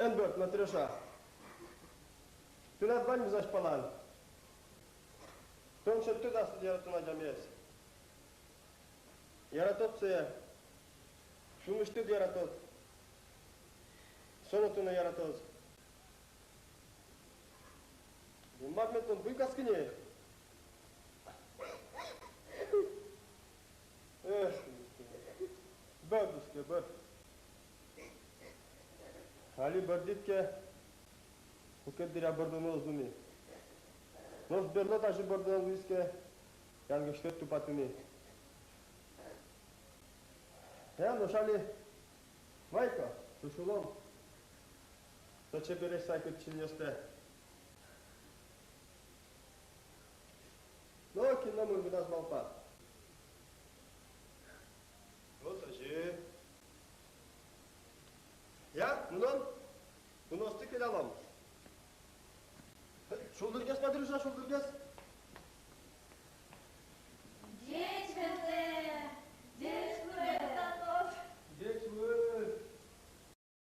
Эн бӧрд, Матрёша. Тынад ваньмыз азьпалан. Тон шедьтӥд аслыд яратоно адямиез. Яратод сое. Сюлмысьтыд яратод. Со но тонэ яратоз. Мар мед тон буйгаськод ини? Эх, бӧрдӥське, бӧрд. Али бӧрдӥд ке, куке дыръя бӧрдоно уз луы ни. Нош берло тазьы бӧрдоно луиз ке, янгыштэ тупатыны. Э, нош али вай-ка, ӵушылом. Со чебересь сайкыт чиньыостэ. Но кин номыр выдаз малпа. Вот озьы. Я, мыном. Куноосты келялом. Шулдыргес, Матрёша, шулдыргес.